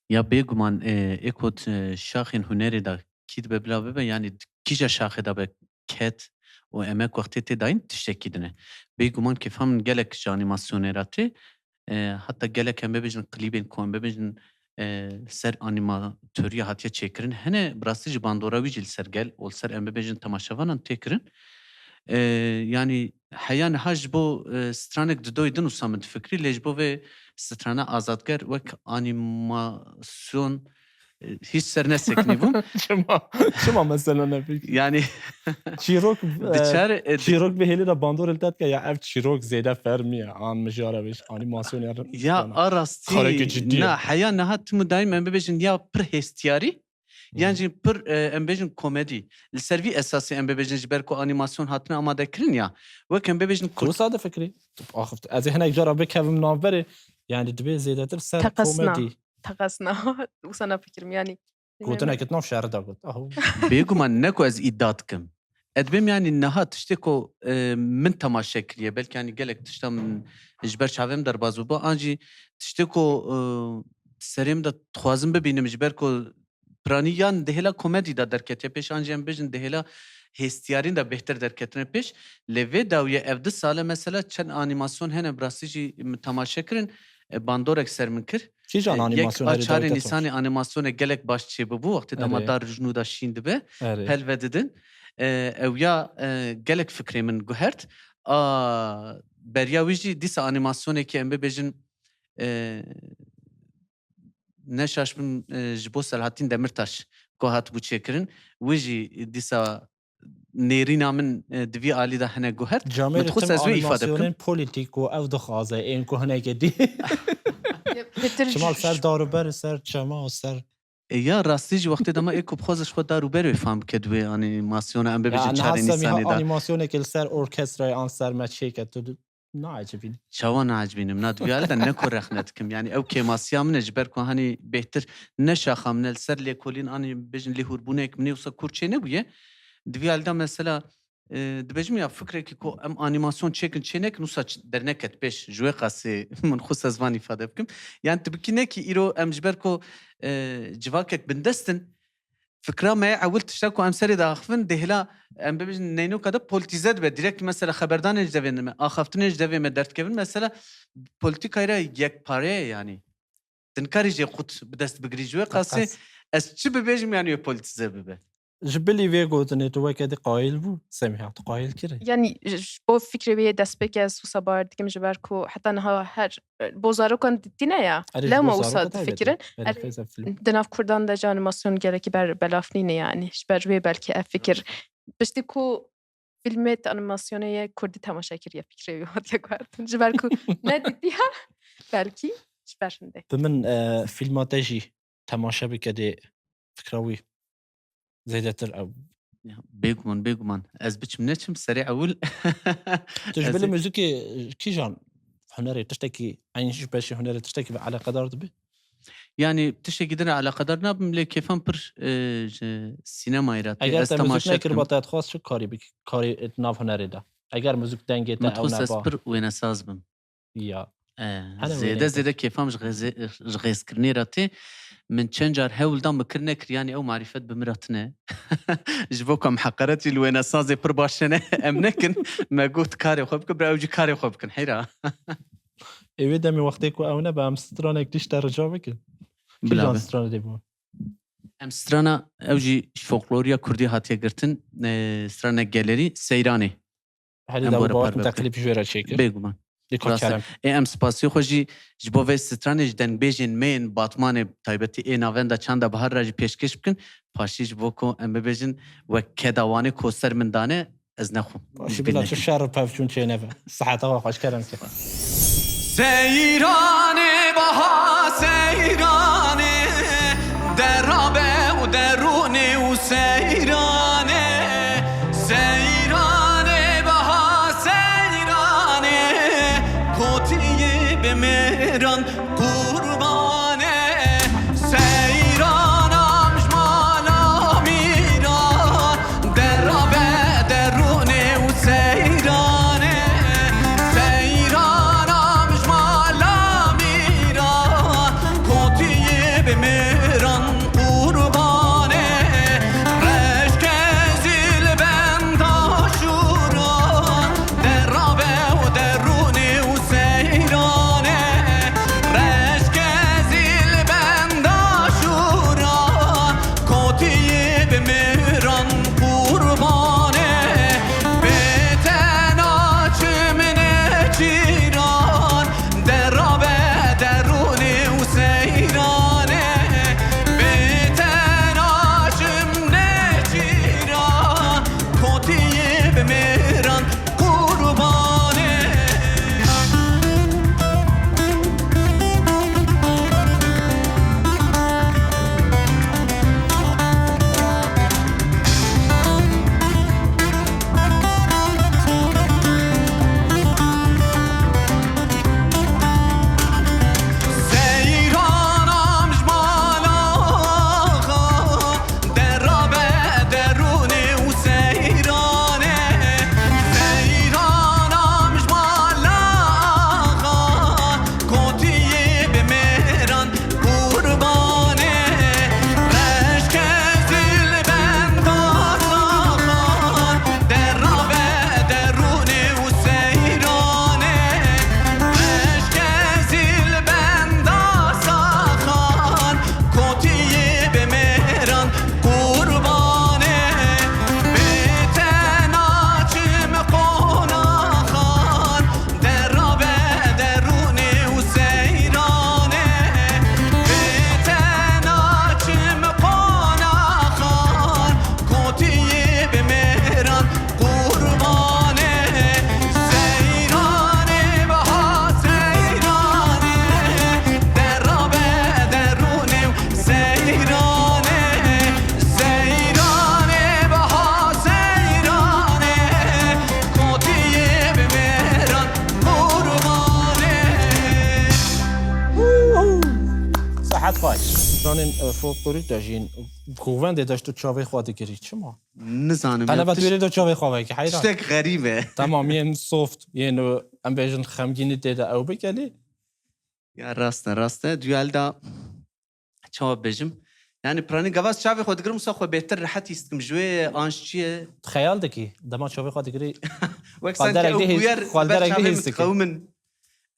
Ya bêguman, e, ê ku, e, şaxên hunerê de kî dibe bila bibe, yanî kîja şaxê de be ket û emek wextê tê dayîn tiştekî din e. Bêguman kêfa min gelek ji anîmasyonê re tê. E, heta gelek em bibêjin klîbên ku em bibêjin, e, li ser anîmatoriya hatiye çêkirin. Hene bi rastî jî bandora wî jî li ser gel û li ser em bibêjin temaşevanan tê kirin. E, yanî heya niha ji bo, e, stranek didoyê din wisa min difikirî, lê ji bo vê strana Azadger wek anîmasyon, e, hîç ser nesekinî bûm. Çima? Çima mesela nefikirî? Yanî Çîrok, e, diçar, e, di- çîrok bi hêlê de bandor li te dike ya ev çîrok zêde fermî ye. An mijara vê anîmasyonê re Ya, a rastî, Kareke cidî ye. Na, heya niha tim û daîm em bibêjin ya pir hêstiyarî, yan Hmm. jî pir, e, em bêjin komedî. Li ser vî esasê em bibêjin ji ber ku anîmasyon hatine amade kirin ya. Wek em bibêjin Tu kurt- wisa difikirî? Axif, ez ê hinek cara bikevim navberê. Yani dibê zêdetir ser Teqesna. komedî. Teqesna. Wisa nafikirim yani. Gotineke di nav şerî de got. Aho. Bêguman ne ku ez îdia dikim. Ez dibêm, yanî niha tiştê ku, e, min temaşe kiriye, belkî, yanî, gelek tişta min ji ber çavê min derbas bûba, an jî tiştê ku, e, serê min de dixwazim bibînim, ji ber ku piranî yan di hêla komedî de derketiye pêş, an jî em bêjin di hêla hêstiyarîn de bêhtir derketine pêş. Lê vê dawiye ev du sale mesela çend anîmasyon hene, bi rastî jî min temaşe kirin, e, bandorek ser min kir. Kîjan E, yek anîmasyonê a rê çarê dawî te Nîsanê anîmasyonek gelek baş çêbibû, wextê dema Erê. dar rijnû da şîn dibe, Erê. pelve didin. E, ew ya, e, gelek fikrê min guhert. A, beriya wî jî dîsa anîmasyonekî em bibêjin, e, ne şaş bim, e, ji bo Selahattin Demirtaş ku hatibû çêkirin. Wî jî dîsa nêrîna min, e, di vî alî de hene guhert. Camêrê Min dixwest tim ez wê îfade bikim. anîmasyonên polîtîk û ew dixwaze ên ku hineke dî. Pêtir Çima ji- ser dar û ber, ser çema û ser E, ya rastî jî wextê dema ê ku bixwaze ji xwe dar û ber wê fam bike di wê anîmasyona em bibêjin Ya, niha çarê Semîha Nîsanê de. anîmasyonekê li ser orkestrayê an ser me çêke tu di-, naecibînî. Çawa naecibînim? Na, di vî alî de ne ku rexne dikim. Yani ew kêmasiya min e ji ber ku hanî bêhtir ne şaxa min e li ser lêkolîn anî bibêjin lêhûrbûnek min ê wisa kûr çê nebûye. Di vî alî de mesela, e, dibêjim ya fikrekî ku em anîmasyon çêkin, çênekin, wisa ç-, derneket pêş. Ji wê qasê min xwest ez van îfade bikim. Yani tu bikî nekî îro em ji ber ku, e, civakek bindest in, fikra me ye ewil tişta ku em serê diaxivin, dê hêla em bibêjin neynoka de polîtîze dibe. Direkt mesela xeberdanên ji devê me, axaftinên ji devê me derdikevin. Mesela polîtîkayê re yekpare ye yani. Tu nikarî jê qut bi dest bigirî ji wê qasê. Qas. Ez çi bibêjim yani wê polîtîze bibe. Ji bilî vê gotinê tu weke dî qayîl bû, Semîha, tu qayîl kirî? Yani, ji bo fikrê wê yê destpêkê ez wisa bawer dikim, ji ber ku heta niha her, bo zarokan dîtine ya, Erê, ji lewma bo wisa zaroka taybet e. difikirin. Erê, Er, feyza film. Di nav Kurdan de jî anîmasyon gelekî ber, belav nîne yani. Ji ber wê belkî ev fikir. Piştî ku filmê te anîmasyonê yê Kurdî temaşe kiriye, fikrê wî hatiye guhertin. Ji ber ku nedîtiya, belkî ji ber hindê. Bi min, e, filma te jî temaşe bike dê fikra wî zêdetir ew. Ya, bêguman, bêguman. Ez biçim neçim serê ewil. Tu ji Ez bilî ê- muzîkê kîjan hunerê tiştekî, eyn ji beşê hunerê tiştekî bi eleqedar dibe? Yani tiştekî din re eleqedar nabim, lê kêfan pir, e, ji sînemayê re tê. Eger Ez te muzîk temaşe nekiriba, dikim. Te dixwast çi karî bikî, karî, e, nav hunerê de? Eger muzîk dengê te Min ew dixwest ez neba. pir wênesaz bim. Ya. E, Hene zêde, wêneyê te. zêde kêfam ji xêzê-, ji xêzkirinê re tê. Min çend car hewl da, min kir nekir, yani ew marîfet bi min re tine. Ji bo ku em heqaretî li wênesazê pir baş hene, em nekin. Me got karê xwe bikin, bira ew jî karê xwe bikin. Heyra. Ê wê demê wextê ku ew nebe, em stranek dîş te rica bikin. Bila Kîjan be. stranê dê bû? Em strana, ew jî ji folkloriya kurdî hatiye girtin, e, stranek gelerî, Seyranê. Herî Em dawî bore bawer parve kim te bikin. klîp ji wê re çêkir. Bêguman. Lê ka Rast e. kerem. Ê, em spasiyo xwe jî ji bo vê stranê ji dengbêjên me yên Batmanê, taybetî ê navenda Çanda Bahar re jî pêşkêş bikin. Paşî ji bo ku em bibêjin wek keda Wanê ku ser min dane, ez nexwim. Paşî Ji bîr bila nekin. tu şer û pevçûn çênebe. Seheta we xweş, kerem ke. Seyranê baha seyranê, derabe û derûnê û seyranê. Seyranê baha seyranê, kotiyê bi mêran qurbanê. Seyran amjmana mîra, derabe derûnê û seyranê. Sey- Sehet xweş. Stranên e, folklorîk de jîn govendê de ji tu çavê xwe digirî. Çima? Nizanim. Qelebe ya, tu êrê de çavê xwe vekî heyran. Tiştek xerîb e. Tamam yên soft, yên o em bêjin xemgînî tê de ew bikelî. Ya rast e, rast e. Duel da çawa bêjim? Yani piranî gavaz çavê xwe digirim, wisa xwe bêhtir rehet hîs dikim. Ji wê anj çi ye? Xeyal dikî, dema çavê xwe digirî. Wek Xwelderek sanki ew dê hîs- bûyer li ber xwelderek dê çavê hîs min dike. diqewimin.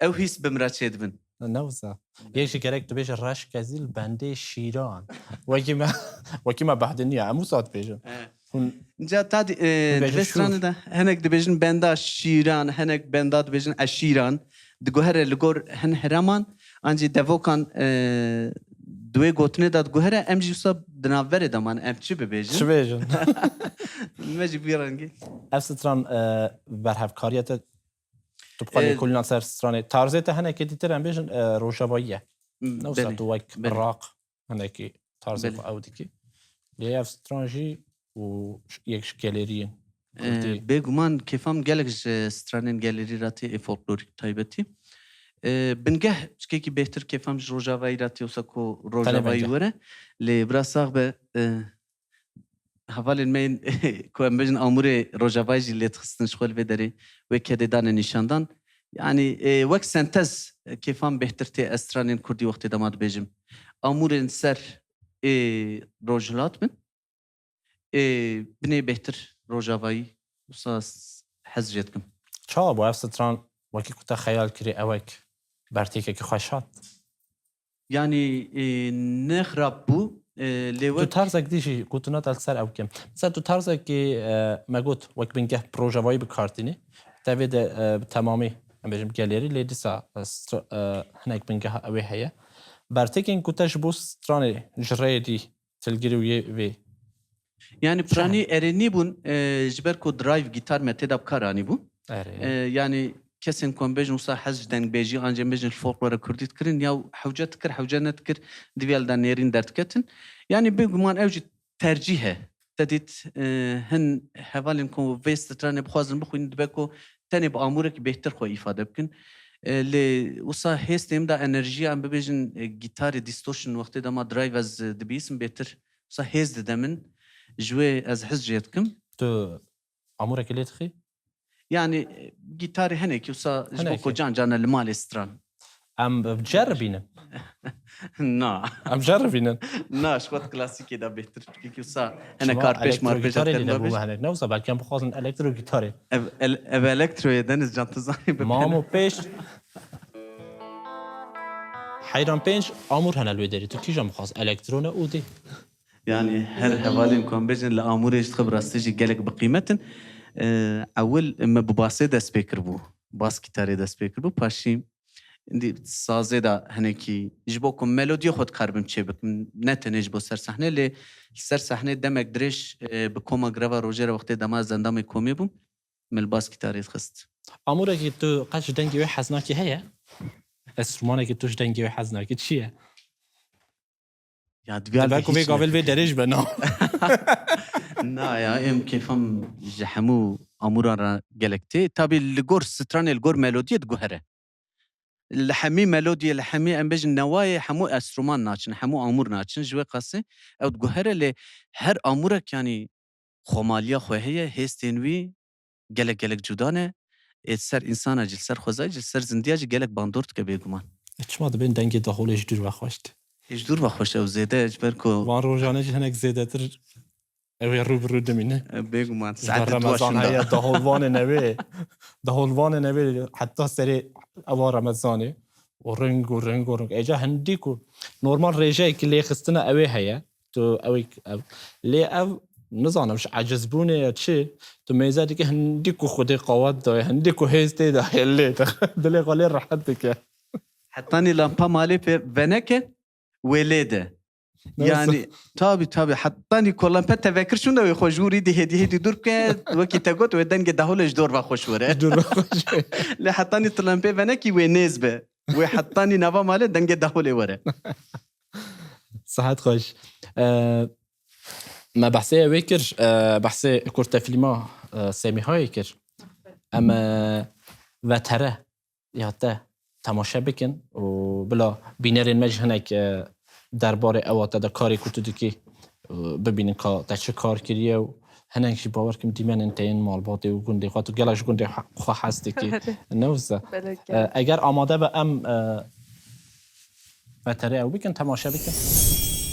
Ew hîs bi min re çêdibin. Ne wisa. Yek ji gerek tu bêjî reş kezî li bendê şîran. Wekî me, wekî me behdiniya. Em wisa dibêjin. Evet. Hûn Ca ta di, e, Dibêjin di vê şûr. stranê de henek dibêjin benda şîran, henek benda dibêjin eşîran. Diguhere li gor hin hereman, ancî devokan, e, di wê gotinê de diguhere, em jî wisa di navberê de man, em çi bibêjin? çi bêjin? Me jî vî rengî. Ev stran e, berhevkariye te tu bikarî E, kulînan ser stranê. Tarzê te hinekê dîtir em bêjin e, rojavayî ye. Ne wisa Belê, tu wek belê. raq hinekî tarzê Belê. xwe ew dikî. Lê ev stran jî û yek ji geleriyên E, Kurdî. Bêguman kêfa min gelek ji stranên gelerî re tê ê folklorîk taybetî. E, bingeh çikekî bêhtir kêfa min ji rojavayî re tê wisa ku rojavayî bingeh. Were. Lê bira sax be, e, hevalên me yên ku em bêjin amûrê rojavayî jî lê dixistin ji xwe li vê derê wê kedê dane nîşandan. Yani e, wek sentez e, kêfa min bêhtir tê ez stranên kurdî wextê dema dibêjim. Amûrên ser ê rojhilat bin. Ê binê bêhtir rojavayî wisa s- hez jê dikim. Çawa bû ev stran wekî ku te xeyal kirî ewek bertêkekî xweş hat? Yani e, ne xirab bû. E, lê Tu wek tarzek dî jî gotina te li ser ew kim. Mesela tu tarzekî e, me got wek bingeh rojavayî bi kar tînî. Te vê de e, bi temamî em bêjim gelerî lê dîsa e, stra- e, hinek bingeh wê heye. Bertêkên ku te ji bo stranê ji rêyê dî tilgirî û yê vê. Yani piranî erênî bûn e, ji ber ku drive gitar me tê de bi kar anî bû. Erê. E, yani kesên ku em bêjin wisa hez ji dengbêjî an jî em bêjin ji folklora kurdî dikirin ya hewce dikir, hewce nedikir, di vî de nêrîn derdiketin. Yani bêguman ew jî tercîh e. Te dît e, hin hevalên ku vê stranê bixwazin bixwînin dibe ku tenê bi amûrekî bêhtir xwe îfade bikin. E, lê wisa hêstê min de enerjiya em bibêjin e, gitarê distortion wextê dema drive ez e, dibîsim bêhtir wisa hêz dide min. Ji wê ez hez jê dikim. Tu amûrekî lê dixî? Yani e, gitarê hinekî wisa ji bo Hinekî. Kocan cana li malê stran. Em ceribînin. Na. Em ceribînin. Na, ji xwe klasîkê de bêhtir. Çikî wisa Çima hene kar pêş mar pêş Elektrogitarê te lê de nabêj. Bû hinek. Ne wisa belkî em bixwazin elektrogitarê. Ev, el- ev elektroyê Deniz Can tu zanî bi Mamo pêş. Heyran pênc amûr hene li wê derê. Tu kîjan bixwaz? Elektrone û dê. Yani her hevalên ku em bêjin li amûrê ji xwe bi rastî jî gelek bi qîmet in. Ee, ewil me bi basê dest pê kiribû. Bas gitarê dest pê kiribû. Paşî indi sazê de hinekî ji bo ku melodiyê xwe dikaribim çê bikim. Ne tenê ji bo ser sahnê lê li ser sahnê demek dirêj e, bi koma greva rojê re wextê dema ez endamê komê bûm. Me li bas gitarê dixist. Amûrekî tu qet ji dengê wê hez nakî heye? Enstrûmanekî tu ji dengê wê hez nakî çi ye? Ya divê Dibe ku vê gavê li vê derê ji be na. Na ya, em kêfam ji hemû amûran re gelek tê. Tabî li gor stranê, li gor melodiyê diguhere. Li hemî melodiyê, li hemî em bêjin newayê hemû enstrûman naçin, hemû amûr naçin. Ji wê qasê ew diguhere lê her amûrek yanî xomaliya xwe heye, hêstên wî gelek gelek cuda ne. Ê li ser însana jî, li ser xwezayê jî, li ser zindiya jî gelek bandor dike bêguman. E, çima dibên dengê daholê ji dûr ve xweş tê? Ê ji dûr ve xweş ew zêde, ji ber ku Van rojane jî hinek zêdetir ew ê rû bi rû dimîne. E, bêguman Ji saet ber dua Remezan şûnda. Heye daholvanê newê. Daholvanê newê heta serê ewa Remezanê. Û ring û ring û ring. Êca hindî ku normal rêjeyekî lêxistina ew ê heye. Tu ew ê ev. Lê ev nizanim ji ecizbûnê ye çi. Tu mêze dike hindî ku Xwedê qawet daye, hindî ku hêz tê daye lê dilê xwe lê rehet dike. Hetanî lampa malê pê veneke wê lê de. Nasıl? Yani tabi tabi hetanî ku lampe te vekir şûnda wê xwe jûrî di hêdî hêdî dûr bike wekî te got wê dengê daholê ji dor ve xweş were. Dûr ve xweş. Lê hetanî tu lampê venekî wê nêz be. Wê hetanî nava malê dengê daholê were. Sihet xweş. Ee, me behsê wê kir, e, behsê kurtefîlma e, Semîhayê kir. Em e, vetere ya te temaşe bikin û bila bînerên me jî hinek e, derbarê ewa te de karê ku tu dikî, e, bibînin ka te çi kar kiriye û hinek jî bawer kim dîmenên te yên malbatê û gundê xwe, tu gelek ji gundê xwe hez dikî. Ne wisa? E, eger amade be em, e, veterê ew bikin, temaşe bikin.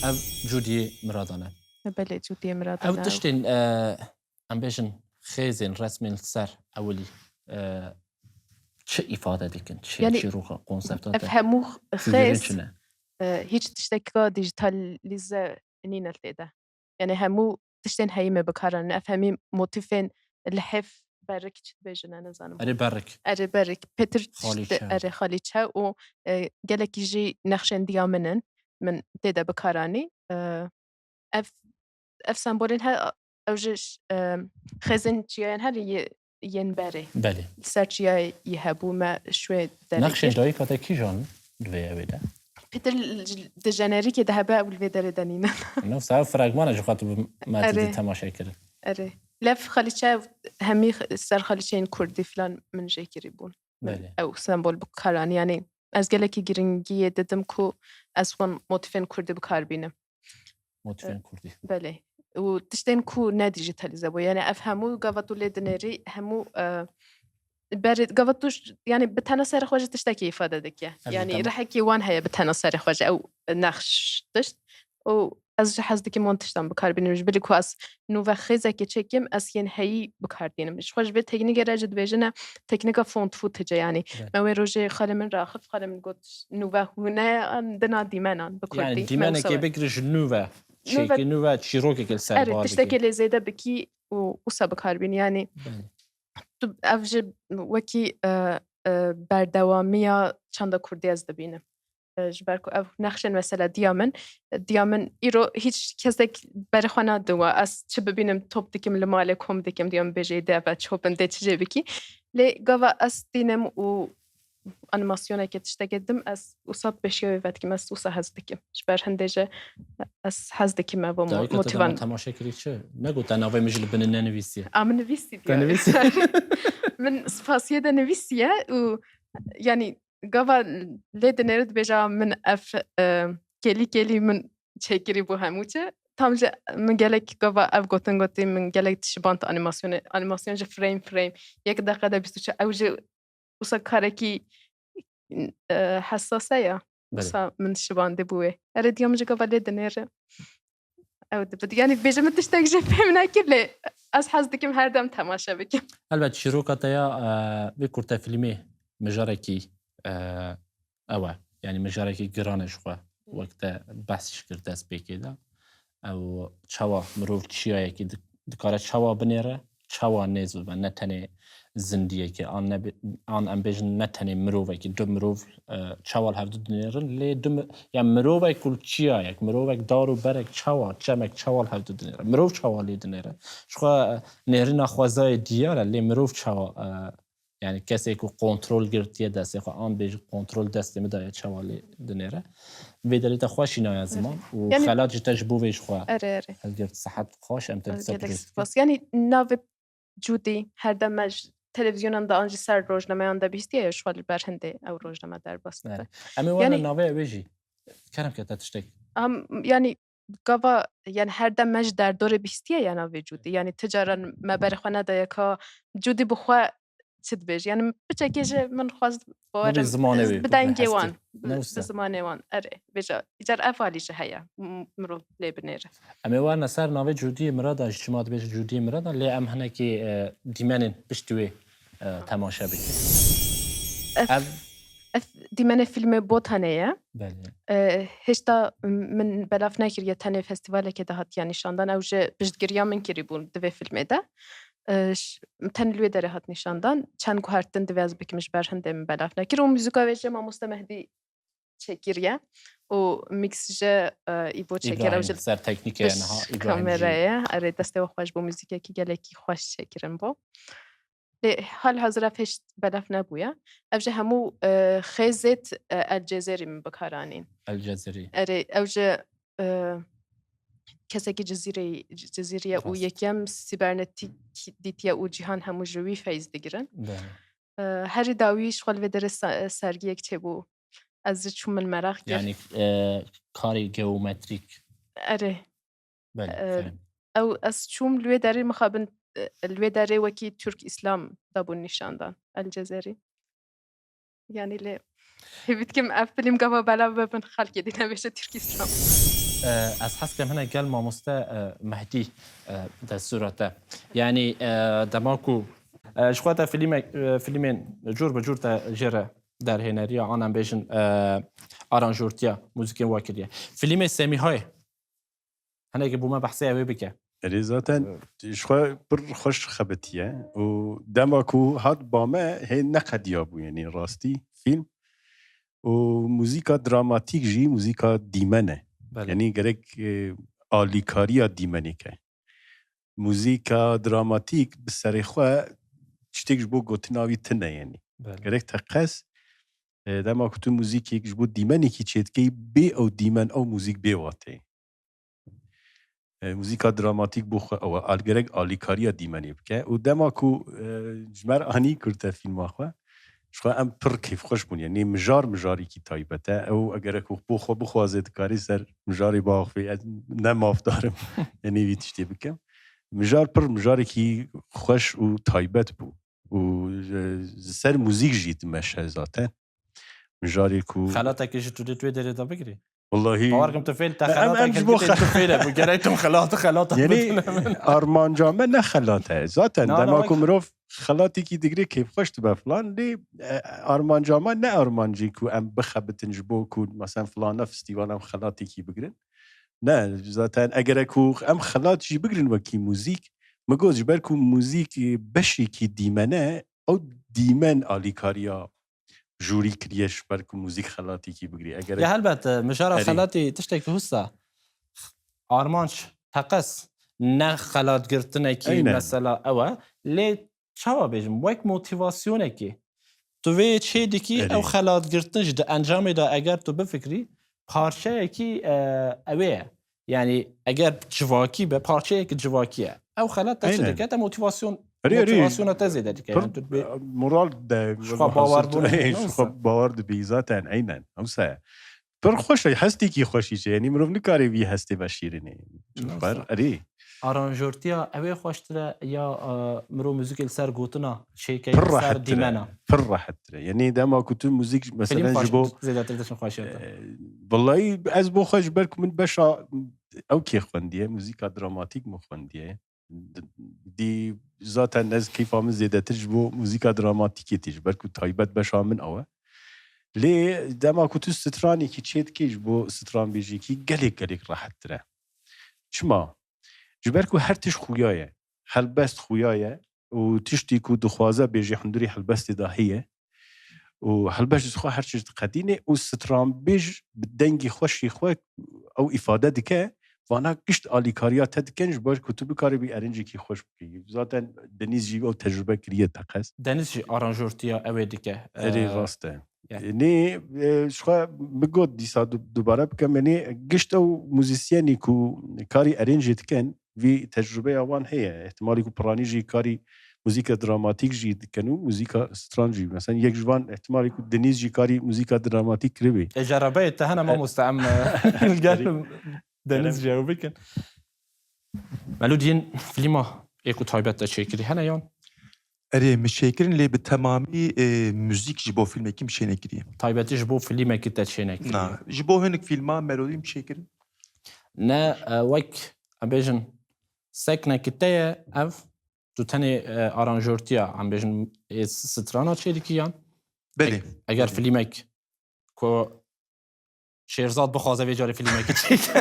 Ev Cûdiyê Miradan e. Belê, Cûdiyê Miradan e. Ew tiştên, e, em bêjin xêzên resmên li ser ewilî, e, çi îfade dikin? Çi, yanî, çîroka, konsepta ev te? Hemû xêz, çi ne? E, hiç tiştek ka dijîtalîze nîne li tê de. Yanî hemû tiştên heyî me bikaranîne. Ev hemî motîfên lihêf berik çi dibêjin, ez nizanim. Erê berik. Erê berik. Pêtir xalîçe. Erê xalîçe û, e, gelekî jî nexşên diya min in. Min tê de bikaranî. E, ev, ev sembolên he, ew ji, e, xêzên çiyayên her yê yên berê. Belê. Li ser çiyayê hebû me şwê derekê. Nexşên dayika te kîjan di vê ewê de? Pêtir di jenerîkê de hebe, ew li vê derê de nîne. Ne, wisa ev fragmana ji xwe tu bi me didî temaşe kirin. Erê. Lev xalîçe hemî ser xalîçeyên kurdî filan min jê kirî bûn. Belê. Ew sembol bi kar anî. Yanî ez gelekî giringiyê didim ku ez wan motîfên kurdî bi kar bînim. Motîfên kurdî. Belê. Û tiştên ku ne dijîtalîze bû. Yanî ev hemû gava tu lê dinêrî, hemû, e, berê, gava tu ş-, yanî bi tena serê xwe jî tiştekî îfade dike. Yanî rihekî wan heye bi tena serê xwe jî ew nexş tişt. Û ez jî hez dikim wan tiştan bi kar bînim. Ji bilî ku ez nûve xêzekê çêkim, ez yên heyî bi kar tînim. Ji xwe ji vê teknîkê re jî dibêjine teknîka found footage, yanî. Evet. Me wê rojê xalê min re axif, xalê min got, "Nûve hûne an dina dîmenan bi kurdî." Yanî dîmenekê bigire ji nûve, çêkî nûve, çîrokekê li ser bar bikî. Erê, tiştekê lê zêde bikî û wisa bi kar bînî. Yanî tu ev jî wekî, e, e, berdewamiya çanda kurdî ez dibînim. E, ji ber ku ev nexşên mesela diya min, e, diya min îro hîç kesek berê xwe nadiwa. Ez çi bibînim top dikim li malê kom dikim, diya min bêje dê eve çi hopin dê çi jê bikî. Lê gava ez tînim û animasyonekê tiştekê dim, ez wisa pêşiya wê vedikim, ez wisa hez dikim. Ji ber hindê jî ez hez dikim ev mo-, motivan. Temaşe kirî çi? Negot te navê min jî li binê nenivîsiye. A, min nivîsî diya. Te nivîsî? Min spasiyê de nivîsiye û yanî gava lê dinêre dibêje, "A, min ev, e, kêlî kêlî min çêkirî bû hemû çi." Tam jî min gelek gava ev gotin gotî, min gelek dişiband animasyonê, animasyon jî frame frame, yek deqe de bîst û çar, ew jî wisa karekî, e, hesas e ya. Belê. Wisa min şibandî bû wê. Erê diya min jî gava lê dinêre. Ew dibit. Yanî bêje min tiştek jî fêm nekir lê ez hez dikim her dem temaşe bikim. Elbet çîroka te ya, e, vê kurtefilmê mijarekî, e, ew e. Yanî mijarekî giran e ji xwe. Wek te behs jî kir destpêkê de. Ew çawa mirov çiyayekî di-, dikare çawa binêre, çawa nêz bibe, ne tenê zindiyekê, an nebe-, an em bêjin ne tenê mirovekî, du mirov, e, çawa li hevdu dinêrin, lê du mi-, ya mirovek ku çiyayek, mirovek dar û berek çawa, çemek çawa li hevdu dinêre, mirov çawa lê dinêre. Ji xwe, e, nêrîna xwezayê diyar e, lê mirov çawa, e, yanî kesê ku kontrol girtiye destê xwe, an bêjin kontrol destê min daye çawa lê dinêre. Vê derê te xweş şînaya ziman û xelat ji te ji bo vê ji xwe hilgirt. Sihet xweş, em te dîsa gelek spas. Yanî navê Cûdî her dem me ji televîzyonan de an jî ser rojnameyan de bihîstiye ya ji xwe li ber hindê ew rojname derbas dibe. Em ê were navê ew ê jî. Kerem ke te tiştek. Am, yanî gava, yanî her dem me ji derdorê bihîstiye ya navê Cûdî. Yanî ti caran me berê xwe nedaye ka Cûdî bi xwe çi dibêje. Yanî piçekê ji min xwest bawer bi dengê wan, bi zimanê wan. Erê, bêje, îcar ev alî jî heye. M-, mirov lê binêre. Em ê werine ser navê Cûdiyê Miradan jî, çima dibêje Cûdiyê Miradan, lê em hinekî, e, dîmenên piştî wê, e, temaşe bikin. Ev, ev dîmenê fîlmê Botanê ye. Belê. E, hêşta min belav nekiriye, tenê festîvalekê de hatiye nîşandan. Ew ji piştgiriya min kirîbûn di vê fîlmê de. E, ş-, tenê li wê derê hat nîşandan. Çend guhertin divê ez bikim ji ber hindê min belav nekir. Û muzîka wê jî mamoste Mehdî çêkiriye û mix jî, e, Îbo çêkir. Ew jî ser teknîkê ye niha, Îbrahîm jî. Kamerayê. Erê, destê we xweş bo, muzîkekî gelekî xweş çêkirin bo. Lê hal hazir ev hêşt belav nebûye. Ev jî hemû, e, xêzêt, e, El Cezêrî min bikaranîn. El Cezêrî. Erê, ew jî, e, kesekî Cizîrê, Cizîrî ye û yekem sîbernetîk dîtiye û cîhan hemû ji wî feyz digirin. Belê. E, herî dawî ji xwe li vê derê se-, sergiyek çêbû. ez jî çûm min meraq kir. Yani e, karê geometrîk. Erê. Belê, E, fehim. Ew ez çûm li wê derê mixabin, e, li wê derê wekî Türk İslam dabûn nîşandan El Cezerî. Yani lê hêvî dikim ev film gava belav bibin xelkê dî nebêje Türk İslam. E, ez hez dikim hinek gel mamoste e, Mehdî e, destûra te. Yani e, dema ku e, ji xwe te filmek, e, filmên cur bi cur te jê re derhêneriya an em bêjin e, aranjortiya muzîkên wa kiriye. Filmê Semîhayê. Hinekî bo me behsê ew ê bike. Erê zaten ji xwe pir xweş xebitiye û dema ku hat ba me hê neqediya bû, yani rastî film û muzîka dramatîk jî muzîka dîmen e. Belê. Yani gerek e, alîkariya dîmenê ke. Muzîka dramatîk bi serê xwe tiştek ji bo gotina wî tune, yani. Belê. Gerek teqez e, dema ku tu muzîkek ji bo dîmenekî çêdikey, bê ew dîmen ew muzîk bê watê. E, muzîka dramatîk bo xwe ew e, al gerek alîkariya dîmenê bike. Û dema ku e, ji me re anî kirte fîlma xwe, ji xwe em pir kêfxweş bûn. Yani mijar mijarekî taybet e. Ew eger ku bo xwe bixwaze dikarî ser mijarê biaxivê, ez ne mafdar im. Yani vî tiştê bikim. Mijar pir mijarekî xweş û taybet bû. Û e, ji ser muzîk jî dimeşe zaten. Mijarê ku Xelatekê ji tu dê tu wê derê de bigirî. Wallahî Bawer kim tu fêl te Em- em xelatek ji bo girtî, tu fêl e, bu gerek tu xelat xelat Yani bidin. armanca me ne xelat e. Zaten Na, dema na, ku bak. mirov xelatekî digre kêfxweş dibe filan, lê e, armanca me ne armancî ku em bixebitin ji bo ku mesela filana festîval em xelatekî bigirin. Ne, zaten eger ku em xelat jî bigirin wekî muzîk, min got ji ber ku muzîk e, beşekî dîmen e, ew dîmen alîkariya jûrî kiriye ji ber ku muzîk xelatekî bigirî. Eger Ya helbet e, mijara Erê. xelatî tiştek tu hista. Armanc, teqez, ne xelatgirtinekî Eynen. Mesela ew e. Lê çawa bêjim, wek motivasyonekî tu vê çê dikî, Erê. Ew xelatgirtin ji di encamê de eger tu bifikirî, parçeyekî e, ew ê ye. Yani eger civakî be, parçeyekî civakî ye. Ew xelat te çi Eynen. Dike, te motivasyon, Erê, erê. motivasyona te zêde dike. Yani tu Pir bê- moral de Ji xwe bawer bûn, Ey, ji ne xwe wisa? Bawer dibî zaten, eynen. Ewsa ye. Pir xweş e, hestekî xweşî çe. Yani mirov nikare vî hestê veşîrinê. Ne Xwer, wisa? Erê. Aranjortiya ew ê xweştir e ya e, mirov muzîkê li ser gotina çêkey, Pir li ser rehettir e. Dîmena. Pir rehettir e. Yani dema ku tu muzîk Film mesela xweş, ji bo zêdetir diçin xweşiya te. E, Vallahi ez bo xwe ji ber ku min beşa ew kê xwendiye, muzîka dramatîk min xwendiye. D- Dî zaten ez keyfa min zêdetir ji bo muzîka dramatîkê tê, ji ber ku taybet beşa min ew e. Lê dema ku tu stranekî çê dikê ji bo stranbêjiyekî gelek gelek rehettir e. Çima? Ji ber ku her tişt xuya ye. Helbest xuya ye û tiştî ku dixwaze bêjî hundirî helbestê de heye. Û helbest ji xwe her tişt diqedîne û stranbêj bi dengî xweşî xwe ew îfade dike, vana gişt alîkariya te dikin ji ber ku tu bikaribî erincekî xweş bikî. Zaten Denîz jî ew tecrube kiriye teqez. Deniz jî aranjortiya ew ê dike. Erê Ee, rast e. ya. Nê, e, ji xwe min got dîsa du- dubare bikim, yanî gişt ew muzîsyenî ku karî erêncê dikin, vî tecrûbeya wan heye. Îhtimalî ku piranî jî karî muzîka dramatîk jî dikin û muzîka stran jî. Mesela yek ji van îhtimalî ku Denîz jî karî muzîka dramatîk kiribî. E, cerabeyê te hene mamoste em e, gel Deniz jî ew bikin. Melodiyên filma ê ku taybet te çêkirî hene yan? Erê, min çêkirin lê bi temamî e, muzîk ji bo filmekî min çênekiriye. Taybetî ji bo filmekî te çênekiriye. Na, ji bo hinek filma melodî min çêkirin. Ne e, wek em bêjin seknekî te ye ev, tu tenê e, aranjortiya em bêjin ê strana çêdikî yan? Belê. Eger filmek ku Şêrzad bixwaze vê carê filmekî çêke.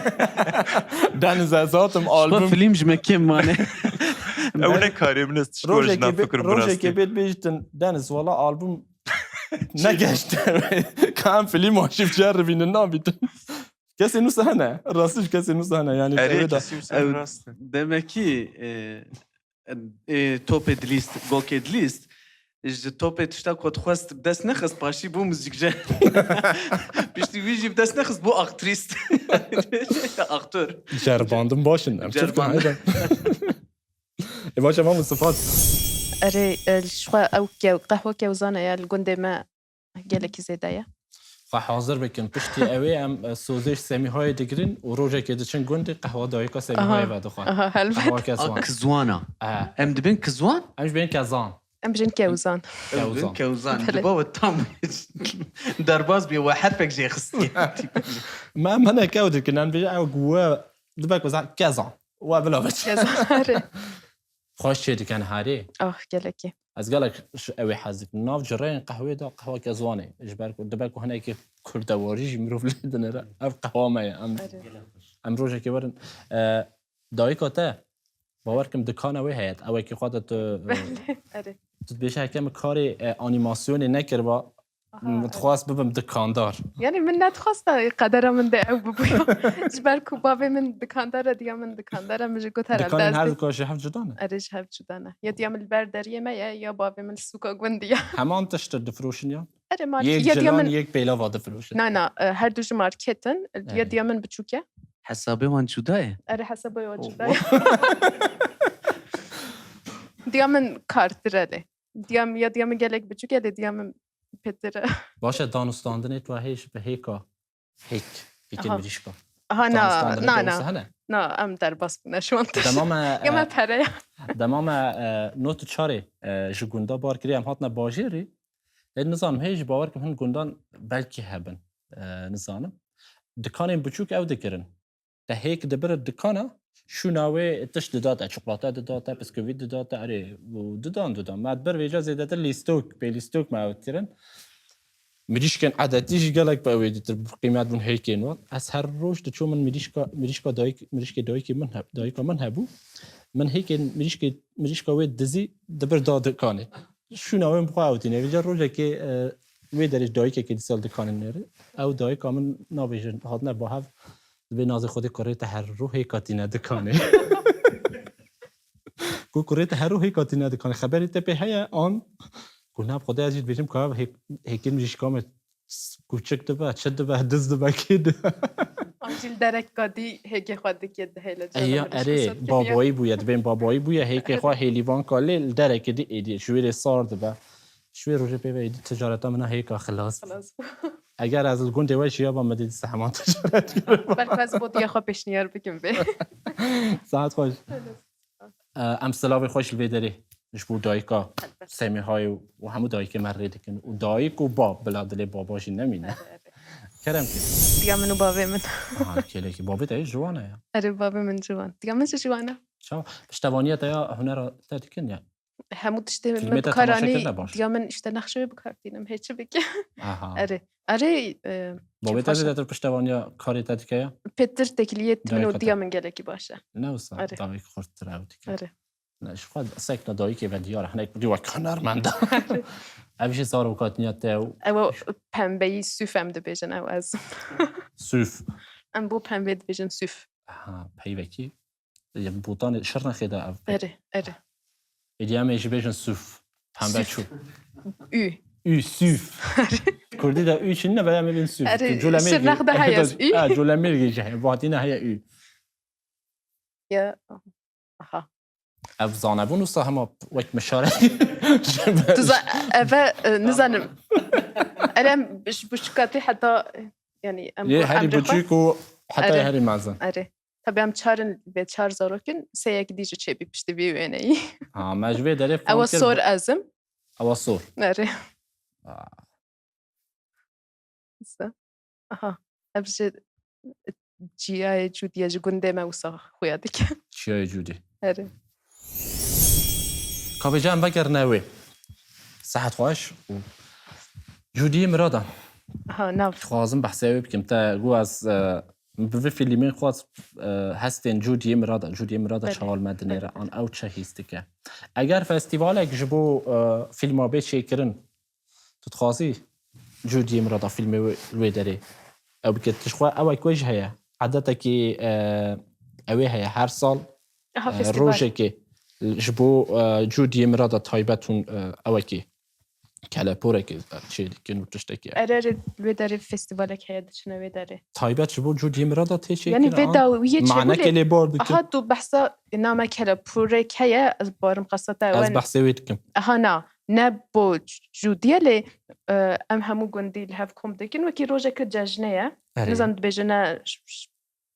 Deniz ez hatim Şima album. Film ji me kêm mane. Ew ne karê min, ez tişt wajina Rojekê bê- fikir rojekê birastî. bêt bêjtin Deniz wala album negeşt. Ka em film aşiv ceribînin nabîtin. Kesê nûsa hene. Rastî ji kesê nûsa hene. Yani Erê tevê de. kesî wisa Ew- rast e. Demekî e, e, topê dilîst, gokê dilîst ji topê tişta ku dixwest bi dest nexist paşî bû muzîkje. Piştî wî jî bi dest nexist bû aktrîst. Aktor. Ceribandin baş in. Em çi bikin Ceribandin. hêja? E baş e, Mamoste Fat. Erê, e, ji xwe ew kew, qehwe kewzane ye li gundê me gelekî zêde ye. Xwe hazir bikin. Piştî ew ê em, e, sozê ji Semîhayê digirin û rojekê diçin gundê qehwa dayika Semîhayê vedixwin. Aha, helbet. Qehwa Kezwan. Kezwana. Em dibin Kezwan? Em ji bên Kezan. Em bijin Kewzan. Kewzan. Kewzan. Diba we tam derbas bî, we herfek jê xistiye. Me, me ne kew dikin, em bijin ew we dibe ku zan Kezan. We bila biç. Kezan, erê. Xweş çê dikin herê. Ah, gelekî. Ez gelek ew ê hez dikim. Nav cireyên qehwê de qehwa Kezwanê. Ji ber ku dibe ku hinekî kurdewarî jî mirov lê dinere. Ev qehwa me ye. Em, em rojekê werin. E, dayika te, bawer kim dikana wê heye. Ewekî xwe de tu, e, tu dibêje heke min karê, e, anîmasyonê nekiriba, min dixwest bibim dikandar. Yani min nedixwest da qedera min de ew bibûya. Ji ber ku bavê min dikandar e, diya min dikandar e, min jî got herhalde. Dikanên her duka ji hev cuda ne? Erê, ji hev cuda ne. Ya diya min li ber deriyê me ye, ya bavê min li sûka gundî ye. Heman tişt difiroşin ya? Erê, markê. Yek cilan, yek pêlava difiroşin. Na, na, e, her du ji market in. Ya diya min biçûk e. Hesabê wan cuda ye? Erê, hesabê wan cuda ye. Diya min kartir e lê. Diya min, ya diya min gelek biçûk e lê diya min pêtir e. Baş e, danûstandinê tu hê ji bi hêka, hêk, hêkên mirîşka. Aha, na, na, na. Na, em derbas bûne ji wan tişt. Dema me, ya me pere ya. Dema me, e, not û çarê, e, ji gunda bar kiriye, em hatine bajêrî. Lê nizanim, hê jî bawer kim hin gundan belkî hebin. E, nizanim. Dikanên biçûk ew dikirin. Te hêk dibir dikana, şûna wê tişt didate, çikolata didate, biskuvît didate, erê, û didan, didan. Me dibir vêca zêdetir lîstok, pê lîstok me ew dikirin. Mirîşkên edetî jî gelek bi ew ê dîtir bi qîmet bûn hêkên wan. Ez her roj diçûm min mirîşka, mirîşka dayik, mirîşkê dayikê min heb-, dayika min hebû. Min hêkên mirîşkê, mirîşka wê dizî dibir da dikanê. Şûna wê min bi xwe ew tîne. Vêca rojekê, e, wê derê dayikekê dîsa li dikanê nêrî. Ew dayika min nabêjin, hatine ba hev, dibê nazê Xwedê kurê te her rû hêka tîne dikanê. Ku kurê te her rû hêka tîne dikanê. Xeberê te pê heye an? Ku na bi Xwedê ez jî dibêjim ka ev hêk-, hêkên mirîşka me s-, kûçik dibe, çi dibe, diz dibe, kê dibe. Em jî li derek kadî hêkê xwe dikê dihêle. Eya, erê, babayî bûye, dibên babayî bûye, hêkê xwe hêlîvan ka lê li derekê dî êdî, ji wê rê sar dibe. Ji wê rojê pê ve êdî ticareta min a hêka xilas. Xilas bû. Eger ez li gundê we jiyaba, me dê dîsa heman ticaret kiriba. Belkî ez bo diya xwe pêşniyar bikim vê. Saet xweş. Em silavê xweş li vê derê ji bo dayika Semîhayê û hemû dayikê me rê dikin. Û dayik û bab, bila dilê baba jî nemîne. Kerem kir. Diya min û bavê min. Aha, kêlekî. Bavê te jî ciwan e ya? Erê, bavê min ciwan. Diya min jî ciwan e. Çawa? Piştevaniya te ya hunera te dikin ya? Hemû tiştê min bi kar anî, diya min işte nexşê wê bi kar tînim, hê çi bike. Aha. Erê. Erê, e, bavê te zêdetir piştevaniya karê te dike ya? Pêtir têkiliyê min û diya min gelekî baş e. Ne wisa dayik xurttir ew dike. Erê. Ne, ji xwe sekna dayikê ve diyar e. Hinek bidî wek hunermenda. Ev jî zarokatiniya te û ew pembeyî, sûf em dibêjin ew ez. Sûf. Em bo pembê dibêjin sûf. Aha, peyvekî. Yek botanê Şirnexê de ev. Erê, erê. Êdî em ê jî bêjin sûf. Pembe çû. Ü. Ü, sûf. Kurdî de ü çin ne, ve em ê bêjin sûf. Erê, Şirnex de heye ü. Ha, Colemêrgê jî heye. Vatîne heye ü. Ya, aha. Ev zanebûn wisa hema wek mişare. Tu za-, eve, e, nizanim. Erê, em ji biçûkatî heta, yani, em herî biçûk û heta herî mezin. Erê. Tabii em çar in, vê çar zarok in, sê yek dî jî çêbî piştî vî wêneyî. Ha, me ji vê derê fam kir. Ewa sor ez im. Ewa sor. Erê. Ah. Wisa. Aha. Ev ji çiyayê Cûdiyê ji gundê me wisa xuya dike. Çiyayê Cûdî. Erê. Ka vêca em vegerine wê. Sehet xweş û Cûdiyê Mirada. Aha, nav. Dixwazim behsê wê bikim. Te got ez, e, bi vê fîlmê xwe, e, hestên Cûdiyê Mirada, Cûdiyê Mirada çawa li me dinêre, an ew çi hîs dike? Eger festîvalek ji bo, e, fîlma bê çêkirin, tu dixwazî Cûdiyê Mirada fîlmê wê, wê derê ew bike? Tu ji xwe ewek wê jî heye. Edetekî, e, ew ê heye her sal, e, rojekê ji bo, e, Cûdiyê Mirada taybet hûn, e, ewekê keleporek çê dikin û tiştekî. Erê, erê, wê derê festîvalek heye, diçine wê derê. Taybet ji bo Cûdiyê Mirada tê çêkirin? Yani vê dawiyê çêbû, manekê lê bar dikin. Aha, tu behsa name keleporek heye, ez barim qesa te. Ez behsê wê dikim. Aha, na. ne bo cûdî ye lê, e, em hemû gundî li hev kom dikin, wekî rojeke cejnê ye. Erê. Nizan dibêje ne ş-, ş-,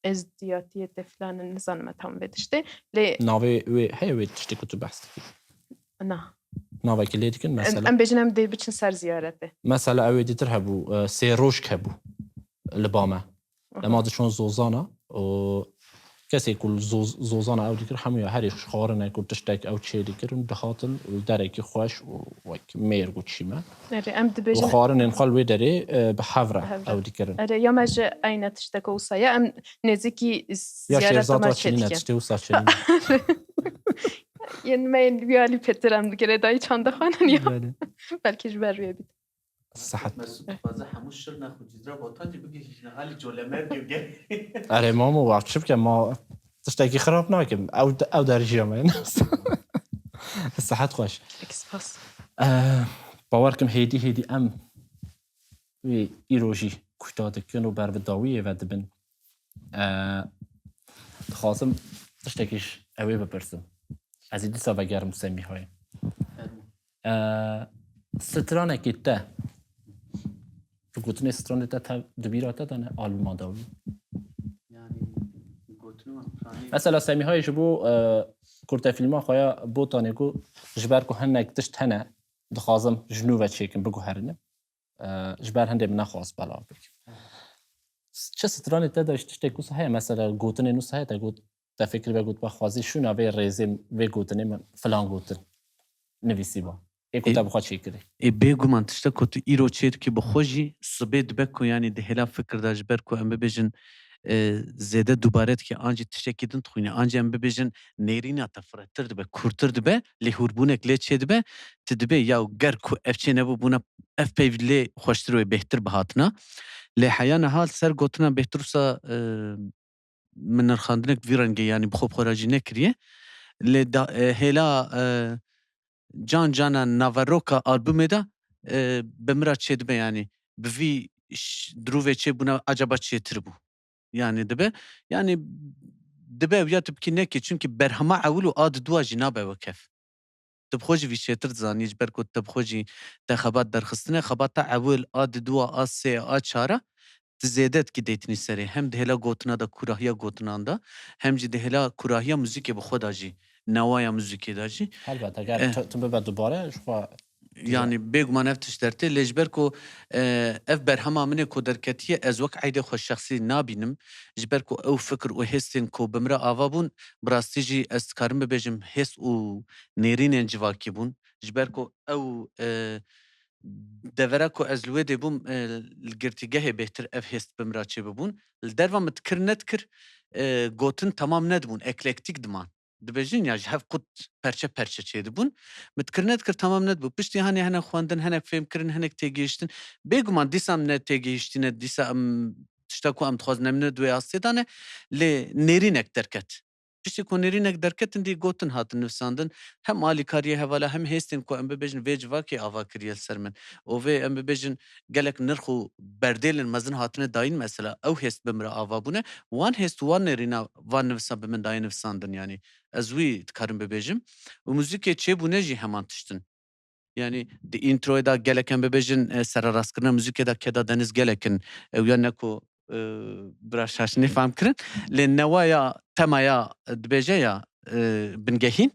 êzdiyatiyê te filan in, nizanim e tam vê tiştê. Lê Navê wê heye wê tiştê ku tu behs dikî? Na. Navekî lê dikin Em, mesela. em bêjin em dê biçin ser ziyaretê. Mesela ew ê dîtir hebû, e, sêrojk hebû li ba me. Lema diçûn zozana û kesê ku li zoz-, zozana ew dikir hemûya herî xwarinek û tiştek ew çê dikirin dihatin li derekî xweş û wek mêr û çîme. Erê, em Û dibêjin xwarinên xwe li wê derê, e, bi hev re Bi hev re. Ew dikirin. Erê, ya me ji eyne tişteke wisa ye, em nêzîkî Ya ziyareta şêrzat me wa çênîne, çêdikin. Tiştê wisa çênîne. Yên me yên wî alî pêtir em digire dayî çandexanan ya. Belê. Belkî ji ber wê bît. Sihet. Mesut dixwaze hemû şirna xwe cîzra botan jî bigihîjine halî colemerdê û gel. Erê mamo, wa çi bike, ma tiştekî xirab nakim. Ew, ew derîjiya me. Sihet xweş. Pek spas. Eh, Bawer kim hêdî hêdî em wê îro jî kuta dikin û ber bi dawiyê ve dibin. Eh, dixwazim tiştekî ji ew ê bipirsim. Ez ê dîsa vegerim Semîhayê. Fermo. Eh, stranekê te, bi gotinê stranê te, te di bîra te de ne albuma dawî? Yani gotinê wan planê. Mesela Semîhayê ji bo, eh, kurtefîlma xwe ya Botanê ku ji ber ku hinek tişt hene dixwazim ji nû ve çêkim, biguherînim. Eh, ji ber hindê min nexwast belav bikim. Çi stranê te de ji tiştek wisa heye? Mesela gotinên wisa heye te got, te fikir be got, be xwazî şûna vê rêzê vê gotinê min filan gotin nivîsîba. Ê ku Ê- te bi xwe çêkirî. Ê bêguman tişta ku tu îro çêdikî bi xwe jî sibê dibe ku yanî di hêla fikir de ji ber ku em bibêjin, e, zêde dubare dike an jî tiştekî din dixwîne, an jî em bibêjin nêrîna te firehtir dibe, kûrtir dibe, lê hûrbûnek lê çêdibe, tu dibê ya ger ku ev çê nebûbûna ev peyv lê xweştir wê bêhtir bihatina. Lê heya niha li ser gotina bêhtir wisa, e, min nirxandinek vî rengê yanî bi xwe bi xwe re jî nekiriye. Lê da, e, hêla, e, can cana naveroka albumê de, e, bi min re çêdibe yanî bi vî ş-, dirûvê çêbûna acaba çêtir bû. Yanî dibe, yanî dibe ew ya tu bikî nekî çunkî berhema ewil û a diduwa jî nabe wek ev. Tu bi xwe jî vî çêtir dizanî, ji ber ku te bi xwe jî te xebat derxistine, xebata ewil, a diduwa, a sê, a çara, tu zêde dikî dêtinî serê. Hem di hêla gotina de, kûrahiya gotinan de, hem jî di hêla kûrahiya muzîkê bi xwe de jî, newaya muzîkê de jî. Helbet, eger Eh. tu, tu bibe dubare, ji xwe Yanî bêguman ev tişt dertê, lê ji ber ku, e, ev berhema min ê ku derketiye, ez wek eydê xwe şexsî nabînim. Ji ber ku ew fikir û hêstên ku bi min re ava bûn, bi rastî jî ez dikarim bibêjim hêst û nêrînên civakî bûn. Ji ber ku ew, e, devera ku ez li wê dê bûm, e, li girtîgehê bêhtir ev hêst bi min re çêbibûn. Li derva min dikir nedikir, e, gotin temam nedibûn, eklektîk diman. Dibêjin ya ji hev qut perçe perçe çêdibûn. Min dikir nedikir temam nedibû. Piştî hanê hinek xwendin, hinek fêmkirin, hinek têgihiştin. Bêguman dîsa em ne têgihiştîne, dîsa em tişta ku em dixwazin em ne di wê astê de ne. Lê nêrînek derket. Piştî ku nêrînek derketin dî gotin hatin nivîsandin. Hem alîkariyê hevala hem hêstên ku em bibêjin vê civakê ava kiriye li ser min. Û vê em bibêjin gelek nirx û berdêlên mezin hatine dayîn mesela ew hêst bi min re ava bûne. Wan hêst û wan nêrîna van nivîsa bi min dayê nivîsandin yanî. Ez wî dikarim bibêjim. Û muzîkê çêbûne jî heman tiştin. Yanî di întroyê de gelek em bibêjin, e, sererastkirina muzîkê de keda Deniz Gelek in. Ew ya ne ku, e, bira şaş nêfam kirin. Lê newaya temaya, e, dibêje ya, e, bingehîn,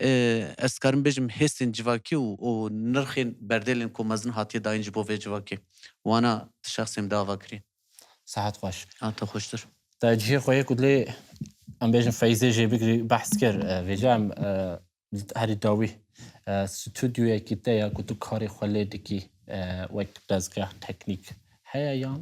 e, ez dikarim bêjim hêstên civakî û, û nirxên berdêlên ku mezin hatiye dayîn ji bo vê civakê. Wana di şexsê min de ava kirî. Sihet xweş. A te xweştir. Te cihê xwe yê ku dilê em bêjin feyzê jê bigirî behs kir. E, vêca em, e, herî dawî, e, stûdyoyekî te ya ku tu karê xwe lê dikî, e, wek dezgeh, teknîk heye yan?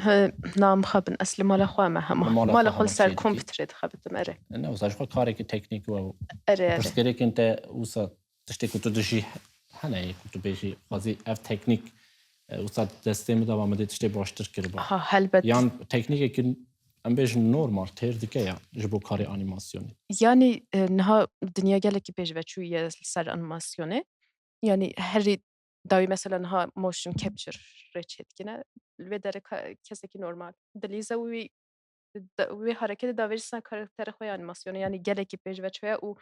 He, na em xwe bin eslî mala xwe me hema. Mala xwe Mala xwe hema li ser çê dikî. Kompîterê dixebitim, erê. Ne wisa ji xwe karekî teknîk we û Erê, erê. pirsgirêkên te wisa tiştê ku tu dijî hene yê ku tu bêjî xwezî ev teknîk, e, wisa destê min de va min dê tiştê baştir kiriba. Ha, helbet. Yan teknîkekî em bêjin normal têr dike ya ji bo karê anîmasyonê. Yanî, e, niha dinya gelekî pêş ve çûye li ser anîmasyonê. Yanî herî dawî mesela niha motion capture rê çêdikine. Li vê derê ka-, kesekî normal. Dilîze wî, de-, wê hareketê davêjî sina karakterê xwe ya anîmasyonê. Yanî gelekî pêş ve çûye û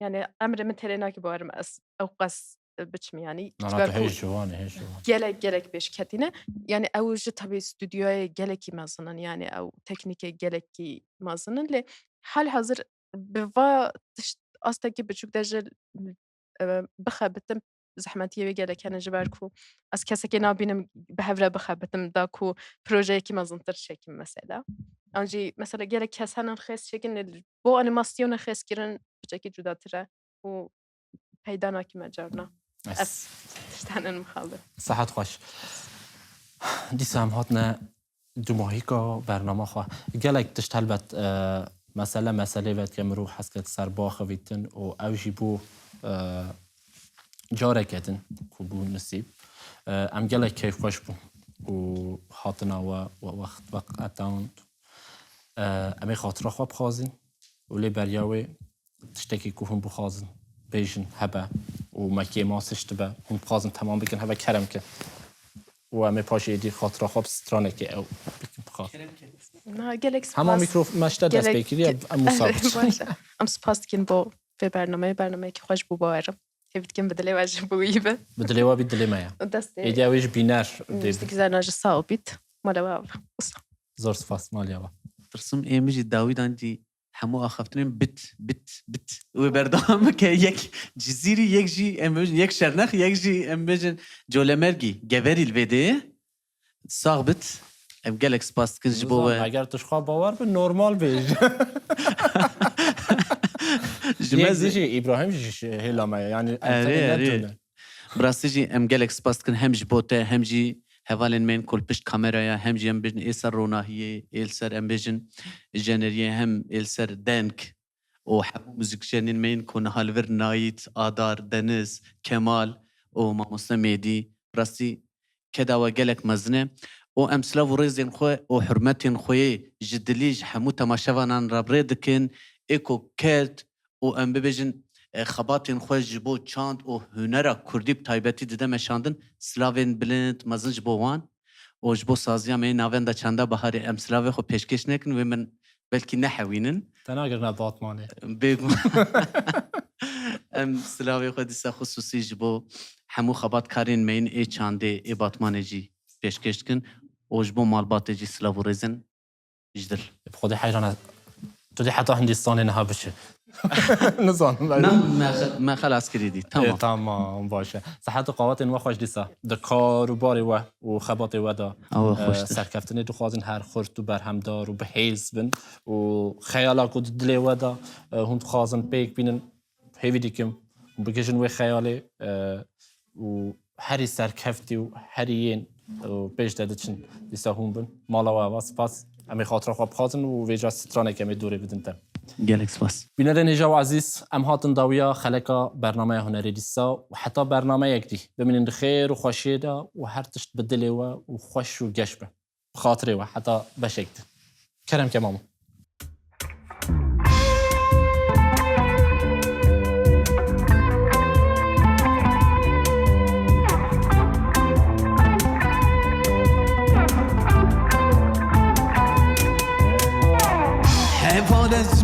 yanî emrê min têrê nakî bawerim ez ew qas biçim, yanî. Na, na, tu hêj ciwan e, hêj ciwan. Gelek, gelek pêşketî ne. Yanî ew ji tabii studyoyê gelekî mezin in, yanî ew teknîkê gelekî mezin in, lê hal hazir bi va tişt astekî biçûk de jî, e, bixebitim, zehmetiyê wê gelek hene, ji ber ku ez kesekê nabînim bi hev re bixebitim, da ku projeyekî mezintir çêkim mesela. An jî mesela gelek kes henin xêz çêkin, lê bo animasyona xêz kirin piçekî cudatir e û peyda nakî me carna. Ez. Ez tişt henin mixabin. Sehet xweş. Dîsa em hatine dumahîka bernama xwe. Gelek tişt helbet, e, mesele meselê ve dike mirov hez ke ser baxivîtin û ew jî bû, e, careke din ku bû nisîb. E, em gelek keyfxweş bûn û hatina we, we wext, we qetand. E, em ê xatira xwe bixwazin û lê beriya wê tiştekî ku hûn bixwazin bêjin hebe û me kêmasij dibe, hûn bixwazin temam bikin, hebe kerem ke. Û em ê paşê êdî xatira xwe bi stranekê ew bikin bixwazin. Na, gelek spas. Hema mîkrof-, me ji te dest pê kiriye, em wisa biçin. Baş e. Em spas dikin bo vê bernameyê, bernameyekî xweş bû bawerim. Hêvî dikim bi dilê we jî bûyî be. Bi dilê we bî, dilê me ye. Destê. Êdî ew ê ji bîner dê. Destê kizana ji sağ bît. Mala we ava. Wisa. Zor spas, maliya we. Tirsim ê min jî dawî dan jî hemû axaftinên bit, bit, bit. Wê berdewam bike. Yek Cizîrî, yek jî em bêjin, yek Şernex, yek jî em bêjin Colemergî. Geverî li vê dê. Sax bit. Em gelek spas dikin ji bo we. Nizam, eger tu ji xwe bawer bi, normal bêj. Ji me Yek zî- dijî Îbrahîm jî ji hêla me ye. Yanî em Erê, tenê erê. netune. Bi rastî jî em gelek spas dikin hem ji bo te, hem jî hevalên me yên ku li pişt kamera ye, hem jî em bêjin ê ser ronahiyê, ê li ser em bêjin jeneriyê, hem ê li ser deng û hemû muzîkjenên me yên ku niha li vir Nayît, Adar, Deniz, Kemal û mamoste Mêdî. Bi rastî keda we gelek mezin e û em silav û rêzên xwe û hurmetên xwe yê ji dilî ji hemû temaşevanan re bi rê dikin. Ê ku ked û em bibêjin, e, xebatên xwe ji bo çand û hunera kurdî bi taybetî dide meşandin, silavên bilind, mezin ji bo wan û ji bo saziya me yê Navenda Çanda Baharê em silavê xwe pêşkêş nekin, wê min belkî nehewînin. Te nagirina Batmanê. Bêguman. Em silavê xwe dîsa xisûsî ji bo hemû xebatkarên me yên ê çandê, ê Batmanê jî pêşkêş dikin û ji bo malbatê jî silav û rêzên ji dil. Bi Xwedê heyran e. Tu dê heta Hindistanê niha biçe. Nizanim, Na, belê. me xe-, me xelas kirî dî. Tamam. Ê, tamam, baş e. Sehet û qawetên we xweş dîsa. Di kar û barê we û xebatê we de, Awa e, xweştir. serkeftinê dixwazin, her xurt û berhemdar û bihêz bin û xeyala ku di dilê we de, e, hûn dixwazin pêk bînin, hêvî dikim bigihîjin wê xeyalê, e, û herî serkeftî û herî yên, e, pêş de diçin dîsa hûn bin. Mala we ava, spas. Em ê xatira xwe bixwazin û vêca stranek em ê dorê bidin te. Gelek spas. Bînerên hêja û ezîz, em hatin dawiya xeleka bernameya hunerê dîsa û heta bernameyek dî. Bimînin di xêr û xweşiyê de û her tişt bi dilê we û xweş û geş be. Bi xatirê we heta beşek din. Kerem ke mamo. Hevades